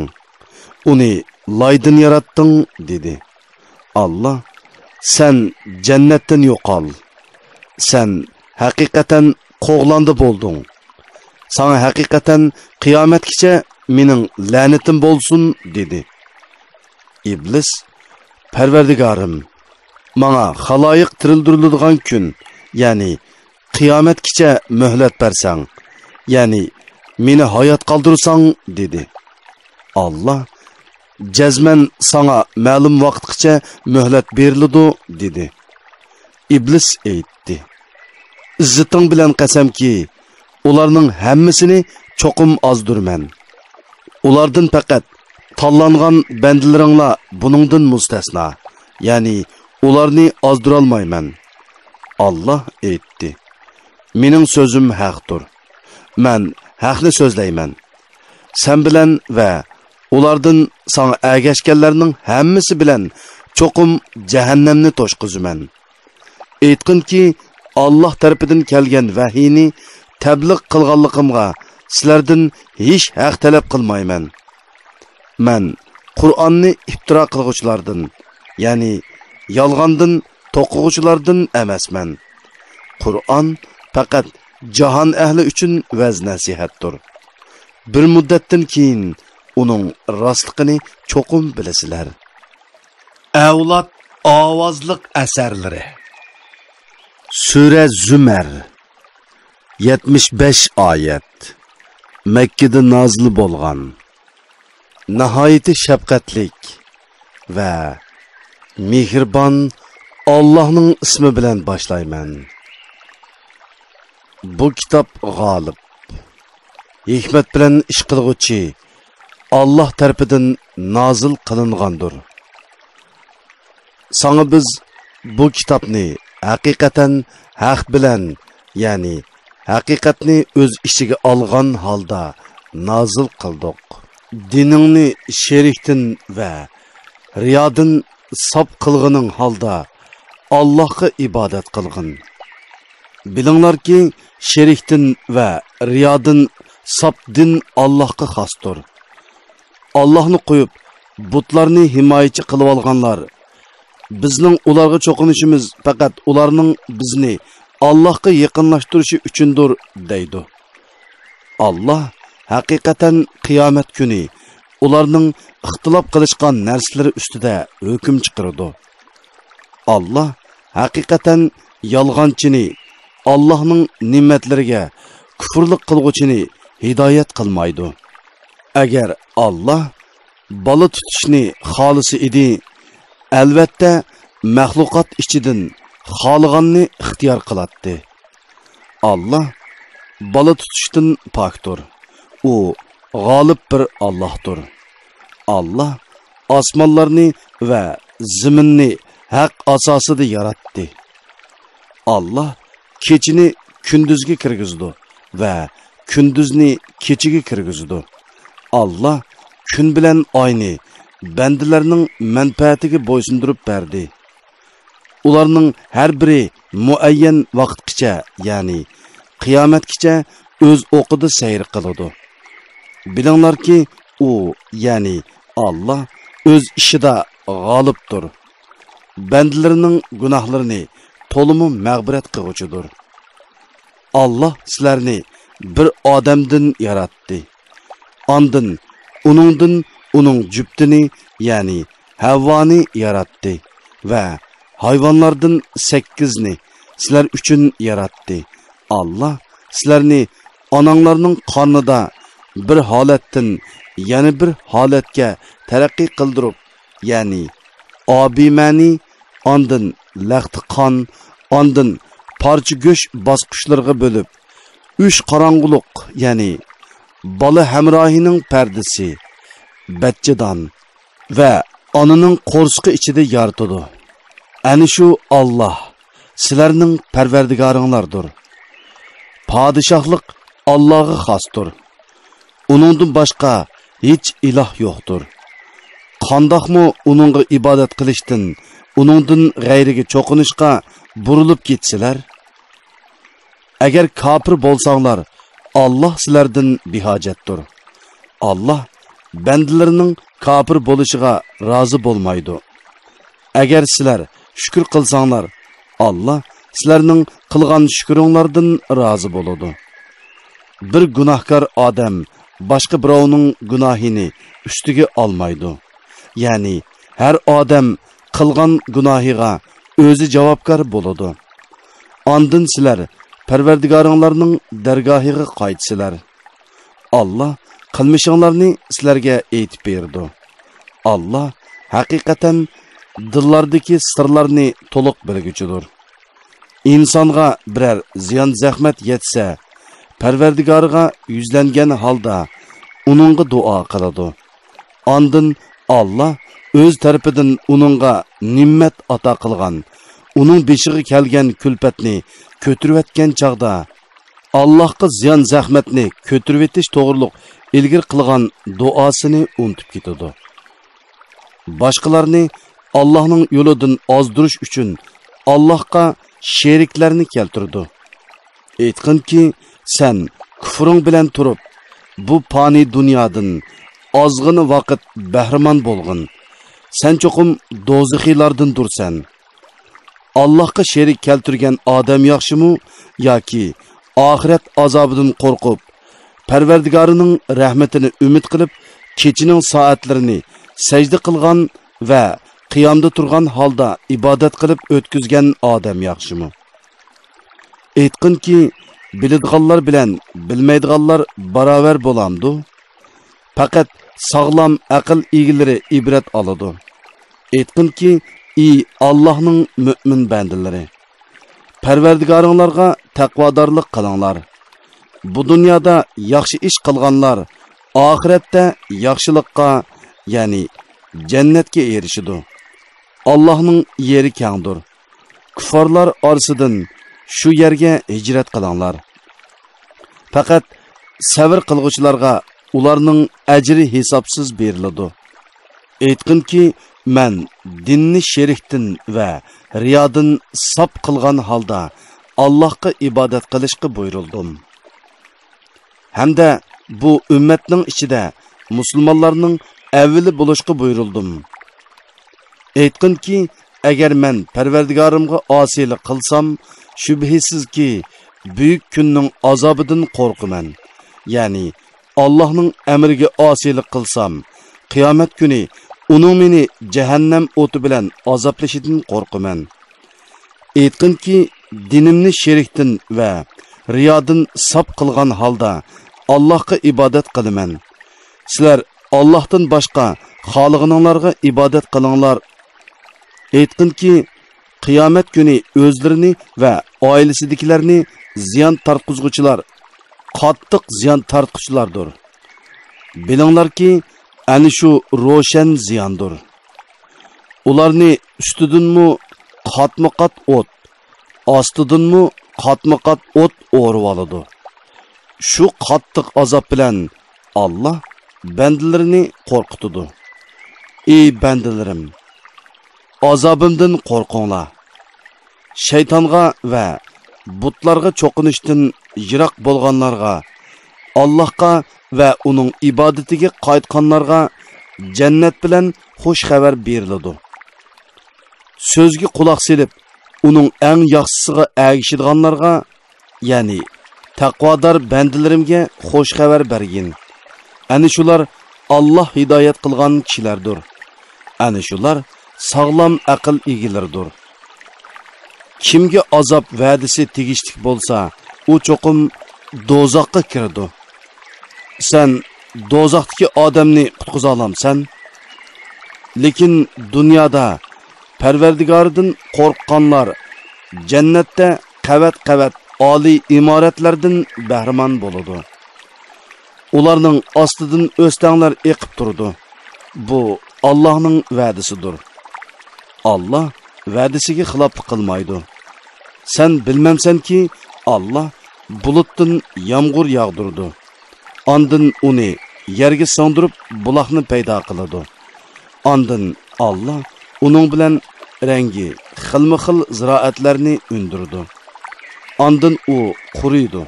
ئۇنى لايدىن ياراتتىڭ، دېدى. ئاللاھ: سەن جەننەتتىن يوقال. سەن ھەقىقەتەن قوغلاندى بولدۇڭ. ساڭا ھەقىقەتەن قىيامەتكىچە مېنىڭ لەنىتىم بولسۇن، دېدى. ئىبلىس: پەرۋەردىگارىم، ماڭا خالايىق تىرىلدۈرۈلىدىغان كۈن، يەنى قىيامەتكىچە مۆھلەت بەرسەڭ، يەنى مېنى ھايات قالدۇرساڭ، دېدى. ئاللاھ: جەزمەن ساڭا مەلۇم ۋاقىتقىچە مۆھلەت بېرىلىدۇ، دېدى. ئىبلىس ئېيتتى: ئىززىتىڭ بىلەن قەسەمكى، ئۇلارنىڭ ھەممىسىنى چوقۇم ئازدۇرىمەن. ئۇلاردىن پەقەت تاللانغان بەندىلىرىڭلا بۇنىڭدىن مۇستەسنا، يەنى ئۇلارنى ئازدۇرالمايمەن. ئاللاھ ئېيتتى: مېنىڭ سۆزۈم ھەقتۇر. مەن ھەقنى سۆزلەيمەن. سەن بىلەن ۋە ئۇلاردىن ساڭا ئەگەشكەنلەرنىڭ ھەممىسى بىلەن چوقۇم جەھەننەمنى توشقۇزىمەن. ئېيتقىنكى، ئاللاھ تەرىپىدىن كەلگەن ۋەھىينى تەبلىغ قىلغانلىقىمغا سىلەردىن ھېچ ھەق تەلەپ قىلمايمەن. مەن قۇرئاننى ئىپتىرا قىلغۇچىلاردىن، يەنى يالغاندىن توقۇغۇچىلاردىن ئەمەسمەن. قۇرئان پەقەت جاھان ئەھلى ئۈچۈن ۋەز-نەسىھەتتۇر. بىر مۇددەتتىن كېيىن ئۇنىڭ راستلىقىنى چوقۇم بىلىسىلەر. ئەۋلاد ئاۋازلىق ئەسەرلىرى. سۈرە زۈمەر. يەتمىش بەش ئايەت. مەككىدە نازىل بولغان. ناھايىتى شەپقەتلىك ۋە مېھرىبان ئاللاھنىڭ ئىسمى بىلەن باشلايمەن. بۇ كىتاب غالىب، ھېكمەت بىلەن ئىش قىلغۇچى ئاللاھ تەرىپىدىن نازىل قىلىنغاندۇر. ساڭا بىز بۇ كىتابنى ھەقىقەتەن ھەق بىلەن، يەنى ھەقىقەتنى ئۆز ئىچىگە ئالغان ھالدا نازىل قىلدۇق. دىنىڭنى شېرىكتىن ۋە رىيادىن ساپ قىلغىنىڭ ھالدا ئاللاھقا ئىبادەت قىلغىن. بىلىڭلاركى، شېرىكتىن ۋە رىيادىن ساپ دىن ئاللاھقا خاستۇر. ئاللاھنى قويۇپ، بۇتلارنى ھىمايىچى قىلىۋالغانلار، بىزنىڭ ئۇلارغا چوقۇنۇشىمىز پەقەت ئۇلارنىڭ بىزنى ئاللاھقا يېقىنلاشتۇرۇشى ئۈچۈندۇر، دەيدۇ. ئاللاھ ھەقىقەتەن قىيامەت كۈنى ئۇلارنىڭ ئىختىلاپ قىلىشقان نەرسىلىرى ئۈستىدە ھۆكۈم چىقىرىدۇ. ئاللاھ ھەقىقەتەن يالغانچىنى، ئاللاھنىڭ نېمەتلىرىگە كۇفرلۇق قىلغۇچىنى ھىدايەت قىلمايدۇ. ئەگەر ئاللاھ بالا تۇتۇشنى خالىسا ئىدى، ئەلۋەتتە، مەخلۇقات ئىچىدىن خالىغاننى ئىختىيار قىلاتتى. ئاللاھ بالا تۇتۇشتىن پاكتۇر. ئۇ غالىب بىر ئاللاھتۇر. ئاللاھ ئاسمانلارنى ۋە زېمىننى ھەق ئاساسىدا ياراتتى. ئاللاھ كېچىنى كۈندۈزگە كىرگۈزىدۇ ۋە كۈندۈزنى كېچىگە كىرگۈزىدۇ. ئاللاھ كۈن بىلەن ئاينى بەندىلەرنىڭ مەنپەئەتىگە بويسۇندۇرۇپ بەردى. ئۇلارنىڭ ھەر بىرى مۇئەييەن ۋاقىتقىچە، يەنى قىيامەتكىچە ئۆز ئوقىدا سەير قىلىدۇ. بىلىڭلاركى، ئۇ، يەنى ئاللاھ ئۆز ئىشىدا غالىبتۇر. بەندىلىرىنىڭ گۇناھلىرىنى تولىمۇ مەغپىرەت قىلغۇچىدۇر. ئاللاھ سىلەرنى بىر ئادەمدىن ياراتتى. ئاندىن ئۇنىڭدىن ئۇنىڭ جۈپتىنى، يەنى ھەۋۋانى ياراتتى ۋە ھايۋانلاردىن سەككىزنى سىلەر ئۈچۈن ياراتتى. ئاللاھ سىلەرنى ئاناڭلارنىڭ قارنىدا بىر ھالەتتىن يەنە بىر ھالەتكە تەرەققىي قىلدۇرۇپ، يەنى ئابىمەنى، ئاندىن لەختە قان، ئاندىن پارچە گۆش باسقۇچلىرىغا بۆلۈپ، ئۈچ قاراڭغۇلۇق، يەنى بالا ھەمراھىنىڭ پەردىسى، بەچچىدان ۋە ئانىنىڭ قورسىقى ئىچىدە يارىتىدۇ. ئەنە شۇ ئاللاھ سىلەرنىڭ پەرۋەردىگارىڭلاردۇر. پادىشاھلىق ئاللاھقا خاستۇر. ئۇنىڭدىن باشقا ھېچ ئىلاھ يوقتۇر. قانداقمۇ ئۇنىڭغا ئىبادەت قىلىشتىن، ئۇنىڭدىن غەيرىگە چوقۇنۇشقا بۇرۇلۇپ كېتىسىلەر؟ ئەگەر كاپىر بولساڭلار، ئاللاھ سىلەردىن بىھاجەتتۇر. ئاللاھ بەندىلىرىنىڭ كاپىر بولۇشىغا رازى بولمايدۇ. ئەگەر سىلەر شۈكۈر قىلساڭلار، ئاللاھ سىلەرنىڭ قىلغان شۈكرۈڭلاردىن رازى بولىدۇ. بىر گۇناھكار ئادەم باشقا بىراۋنىڭ گۇناھىنى ئۈستىگە ئالمايدۇ. يەنى ھەر ئادەم قىلغان گۇناھىغا ئۆزى جاۋابكار بولىدۇ. ئاندىن سىلەر پەرۋەردىگارىڭلارنىڭ دەرگاھىغا قايتىسىلەر. ئاللاھ قىلمىشىڭلارنى سىلەرگە ئېيتىپ بېرىدۇ. ئاللاھ ھەقىقەتەن دىللاردىكى سىرلارنى تولۇق بىلگۈچىدۇر. ئىنسانغا بىرەر زىيان-زەخمەت يەتسە، پەرۋەردىگارىغا يۈزلەنگەن ھالدا ئۇنىڭغا دۇئا قىلىدۇ. ئاندىن ئاللاھ ئۆز تەرىپىدىن ئۇنىڭغا نېمەت ئاتا قىلغان، ئۇنىڭ بېشىغا كەلگەن كۈلپەتنى كۆتۈرۈۋەتكەن چاغدا، ئاللاھقا زىيان-زەخمەتنى كۆتۈرۈۋېتىش توغرۇلۇق ئىلگىرى قىلغان دۇئاسىنى ئۇنتۇپ كېتىدۇ. باشقىلارنى ئاللاھنىڭ يولىدىن ئازدۇرۇش ئۈچۈن ئاللاھقا شېرىكلەرنى كەلتۈرىدۇ. ئېيتقىنكى، سەن كۇفرۇڭ بىلەن تۇرۇپ، بۇ پانىي دۇنيادىن ئازغىنە ۋاقىت بەھرىمەن بولغىن. سەن چوقۇم دوزىخىيلاردىندۇرسەن. ئاللاھقا شېرىك كەلتۈرگەن ئادەم ياخشىمۇ ياكى ئاخىرەت ئازابىدىن قورقۇپ، پەرۋەردىگارىنىڭ رەھمىتىنى ئۈمىد قىلىپ، كېچىنىڭ سائەتلىرىنى سەجدە قىلغان ۋە قىيامدا تۇرغان ھالدا ئىبادەت قىلىپ ئۆتكۈزگەن ئادەم ياخشىمۇ؟ ئېيتقىنكى، بىلىدىغانلار بىلەن بىلمەيدىغانلار باراۋەر بولامدۇ؟ پەقەت ساغلام ئەقىل ئىگىلىرى ئىبرەت ئالىدۇ. ئېيتقىنكى، ئى ئاللاھنىڭ مۆمىن بەندىلىرى! پەرۋەردىگارىڭلارغا تەقۋادارلىق قىلىڭلار. بۇ دۇنيادا ياخشى ئىش قىلغانلار ئاخىرەتتە ياخشىلىققا، يەنى جەننەتكە ئېرىشىدۇ. ئاللاھنىڭ يېرى كەڭدۇر. كۇففارلار ئارىسىدىن شۇ يەرگە ھىجرەت قىلىڭلار. پەقەت سەۋر قىلغۇچىلارغا ئۇلارنىڭ ئەجرى ھېسابسىز بېرىلىدۇ. ئېيتقىنكى، مەن دىننى شېرىكتىن ۋە رىيادىن ساپ قىلغان ھالدا ئاللاھقا ئىبادەت قىلىشقا بۇيرۇلدۇم. ھەمدە بۇ ئۈممەتنىڭ ئىچىدە مۇسۇلمانلارنىڭ ئەۋۋىلى بولۇشقا بۇيرۇلدۇم. ئېيتقىنكى، ئەگەر مەن پەرۋەردىگارىمغا ئاسىيلىق قىلسام، شۈبھىسىزكى، بۈيۈك كۈننىڭ ئازابىدىن قورقىمەن. يەنى، ئاللاھنىڭ ئەمرىگە ئاسىيلىق قىلسام، قىيامەت كۈنى ئۇنىڭ مېنى جەھەننەم ئوتى بىلەن ئازابلىشىدىن قورقىمەن. ئېيتقىنكى، دىنىمنى شېرىكتىن ۋە رىيادىن ساپ قىلغان ھالدا ئاللاھقا ئىبادەت قىلىمەن. سىلەر ئاللاھتىن باشقا خالىغىنىڭلارغا ئىبادەت قىلىڭلار. ئېيتقىنكى، قىيامەت كۈنى ئۆزلىرىنى ۋە ئائىلىسىدىكىلەرنى زىيان تارتقۇزغۇچىلار قاتتىق زىيان تارتقۇچىلاردۇر. بىلىڭلاركى، ئەنە شۇ روشەن زىياندۇر. ئۇلارنى ئۈستىدىنمۇ قاتمۇ قات ئوت، ئاستىدىنمۇ قاتمۇ قات ئوت ئورىۋالىدۇ. شۇ قاتتىق ئازاب بىلەن ئاللا بەندىلىرىنى قورقۇتىدۇ. ئى بەندىلىرىم! ئازابىمدىن قورقۇڭلار. شەيتانغا ۋە بۇتلارغا چوقۇنۇشتىن يىراق بولغانلارغا، ئاللاھقا ۋە ئۇنىڭ ئىبادىتىگە قايتقانلارغا جەننەت بىلەن خۇش خەۋەر بېرىلىدۇ. سۆزگە قۇلاق سېلىپ، ئۇنىڭ ئەڭ ياخشىسىغا ئەگىشىدىغانلارغا، يەنى تەقۋادار بەندىلىرىمگە خۇش خەۋەر بەرگىن. ئەنە شۇلار ئاللا ھىدايەت قىلغان كىشىلەردۇر. ئەنە شۇلار ساغلام ئەقىل ئىگىلىرىدۇر. كىمگە ئازاب ۋەدىسى تېگىشلىك بولسا، ئۇ چوقۇم دوزاخقا كىرىدۇ. سەن دوزاختىكى ئادەمنى قۇتقۇزالامسەن؟ لېكىن دۇنيادا پەرۋەردىگارىدىن قورققانلار جەننەتتە قەۋەت-قەۋەت ئالىي ئىمارەتلەردىن بەھرىمەن بولىدۇ. ئۇلارنىڭ ئاستىدىن ئۆستەڭلەر ئېقىپ تۇرىدۇ. بۇ ئاللاھنىڭ ۋەدىسىدۇر. ئاللا ۋەدىسىگە خىلاپلىق قىلمايدۇ. سەن بىلمەمسەنكى، ئاللا بۇلۇتتىن يامغۇر ياغدۇرىدۇ. ئاندىن ئۇنى يەرگە سىڭدۈرۈپ، بۇلاقنى پەيدا قىلىدۇ. ئاندىن ئاللا ئۇنىڭ بىلەن رەڭگى خىلمۇ خىل زىرائەتلەرنى ئۈندۈرىدۇ. ئاندىن ئۇ قۇرۇيدۇ.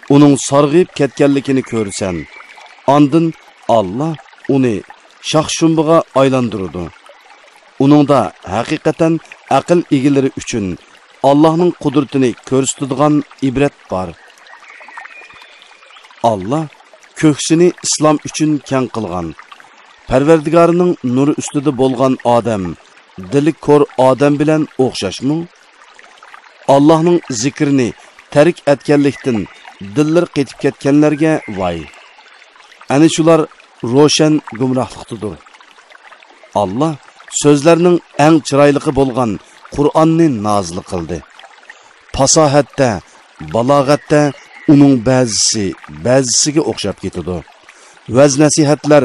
ئۇنىڭ سارغىيىپ كەتكەنلىكىنى كۆرىسەن. ئاندىن ئاللا ئۇنى شاخ-شۇمبىغا ئايلاندۇرىدۇ. ئۇنىڭدا ھەقىقەتەن ئەقىل ئىگىلىرى ئۈچۈن ئاللاھنىڭ قۇدرىتىنى كۆرسىتىدىغان ئىبرەت بار. ئاللا كۆكسىنى ئىسلام ئۈچۈن كەڭ قىلغان، پەرۋەردىگارىنىڭ نۇرى ئۈستىدە بولغان ئادەم دىلى كور ئادەم بىلەن ئوخشاشمۇ؟ ئاللاھنىڭ زىكرىنى تەرك ئەتكەنلىكتىن دىللىرى قېتىپ كەتكەنلەرگە ۋاي! ئەنە شۇلار روشەن گۇمراھلىقتىدۇر. ئاللا سۆزلەرنىڭ ئەڭ چىرايلىقى بولغان قۇرئاننى نازىل قىلدى. پاساھەتتە، بالاغەتتە ئۇنىڭ بەزىسى بەزىسىگە ئوخشاپ كېتىدۇ. ۋەز-نەسىھەتلەر،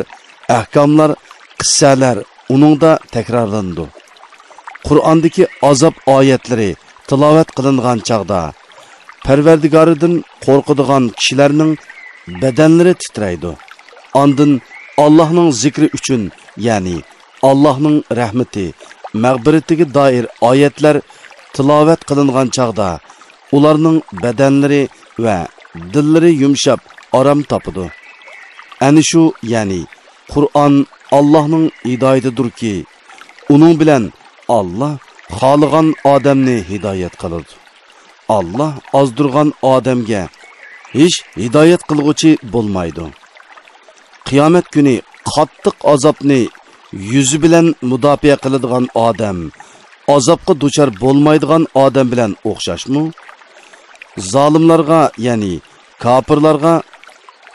ئەھكاملار، قىسسەلەر ئۇنىڭدا تەكرارلىنىدۇ. قۇرئاندىكى ئازاب ئايەتلىرى تىلاۋەت قىلىنغان چاغدا، پەرۋەردىگارىدىن قورقىدىغان كىشىلەرنىڭ بەدەنلىرى تىترەيدۇ. ئاندىن ئاللاھنىڭ زىكرى ئۈچۈن، يەنى ئاللاھنىڭ رەھمىتى، مەغپىرىتىگە دائىر ئايەتلەر تىلاۋەت قىلىنغان چاغدا، ئۇلارنىڭ بەدەنلىرى ۋە دىللىرى يۇمشاپ، ئارام تاپىدۇ. ئەنە شۇ، يەنى قۇرئان ئاللاھنىڭ ھىدايىتىدۇركى، ئۇنىڭ بىلەن ئاللا خالىغان ئادەمنى ھىدايەت قىلىدۇ. ئاللا ئازدۇرغان ئادەمگە ھېچ ھىدايەت قىلغۇچى بولمايدۇ. قىيامەت كۈنى قاتتىق ئازابنى يۈزى بىلەن مۇداپىئە قىلىدىغان ئادەم ئازابقا دۇچار بولمايدىغان ئادەم بىلەن ئوخشاشمۇ؟ زالىملارغا، يەنى كاپىرلارغا،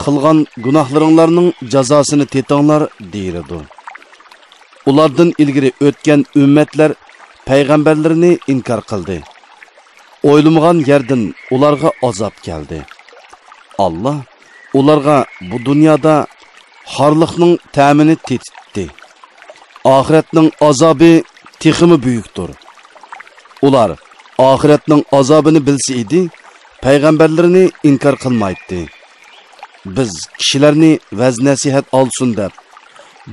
«قىلغان گۇناھلىرىڭلارنىڭ جازاسىنى تېتىڭلار» دېيىلىدۇ. ئۇلاردىن ئىلگىرى ئۆتكەن ئۈممەتلەر پەيغەمبەرلىرىنى ئىنكار قىلدى. ئويلىمىغان يەردىن ئۇلارغا ئازاب كەلدى. ئاللا ئۇلارغا بۇ دۇنيادا خارلىقنىڭ تەمىنى تېتىتتى. ئاخىرەتنىڭ ئازابى تېخىمۇ بۈيۈكتۇر. ئۇلار ئاخىرەتنىڭ ئازابىنى بىلسە ئىدى، پەيغەمبەرلىرىنى ئىنكار قىلمايتتى. بىز كىشىلەرنى ۋەز-نەسىھەت ئالسۇن دەپ،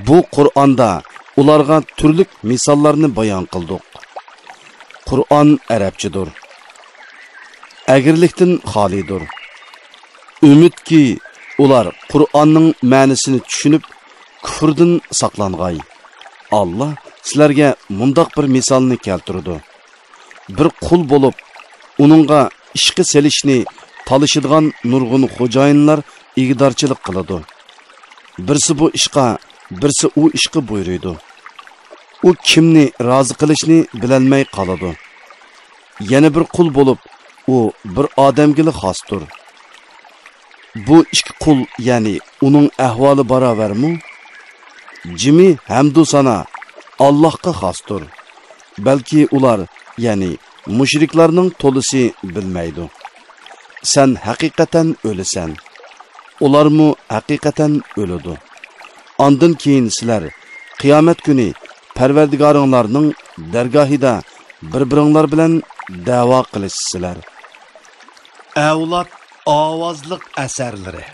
بۇ قۇرئاندا ئۇلارغا تۈرلۈك مىساللارنى بايان قىلدۇق. قۇرئان ئەرەبچىدۇر. ئەگرىلىكتىن خالىيدۇر. ئۈمىدكى، ئۇلار قۇرئاننىڭ مەنىسىنى چۈشىنىپ، كۇفرىدىن ساقلانغاي. ئاللا سىلەرگە مۇنداق بىر مىسالنى كەلتۈرىدۇ. بىر قۇل بولۇپ، ئۇنىڭغا ئىشقا سېلىشنى تالىشىدىغان نۇرغۇن خوجايىنلار ئىگىدارچىلىق قىلىدۇ. بىرسى بۇ ئىشقا، بىرسى ئۇ ئىشقا بۇيرۇيدۇ. ئۇ كىمنى رازى قىلىشنى بىلەلمەي قالىدۇ. يەنە بىر قۇل بولۇپ، ئۇ بىر ئادەمگىلا خاستۇر. بۇ ئىككى قۇل، يەنى ئۇنىڭ ئەھۋالى باراۋەرمۇ؟ جىمى ھەمدۇ سانا ئاللاھقا خاستۇر. بەلكى ئۇلار، يەنى مۇشرىكلارنىڭ تولىسى بىلمەيدۇ. سەن ھەقىقەتەن ئۆلىسەن. ئۇلارمۇ ھەقىقەتەن ئۆلىدۇ. ئاندىن كېيىن سىلەر قىيامەت كۈنى پەرۋەردىگارىڭلارنىڭ دەرگاھىدا بىر-بىرىڭلار بىلەن دەۋا قىلىشىسىلەر. ئەۋلاد ئاۋازلىق ئەسەرلىرى.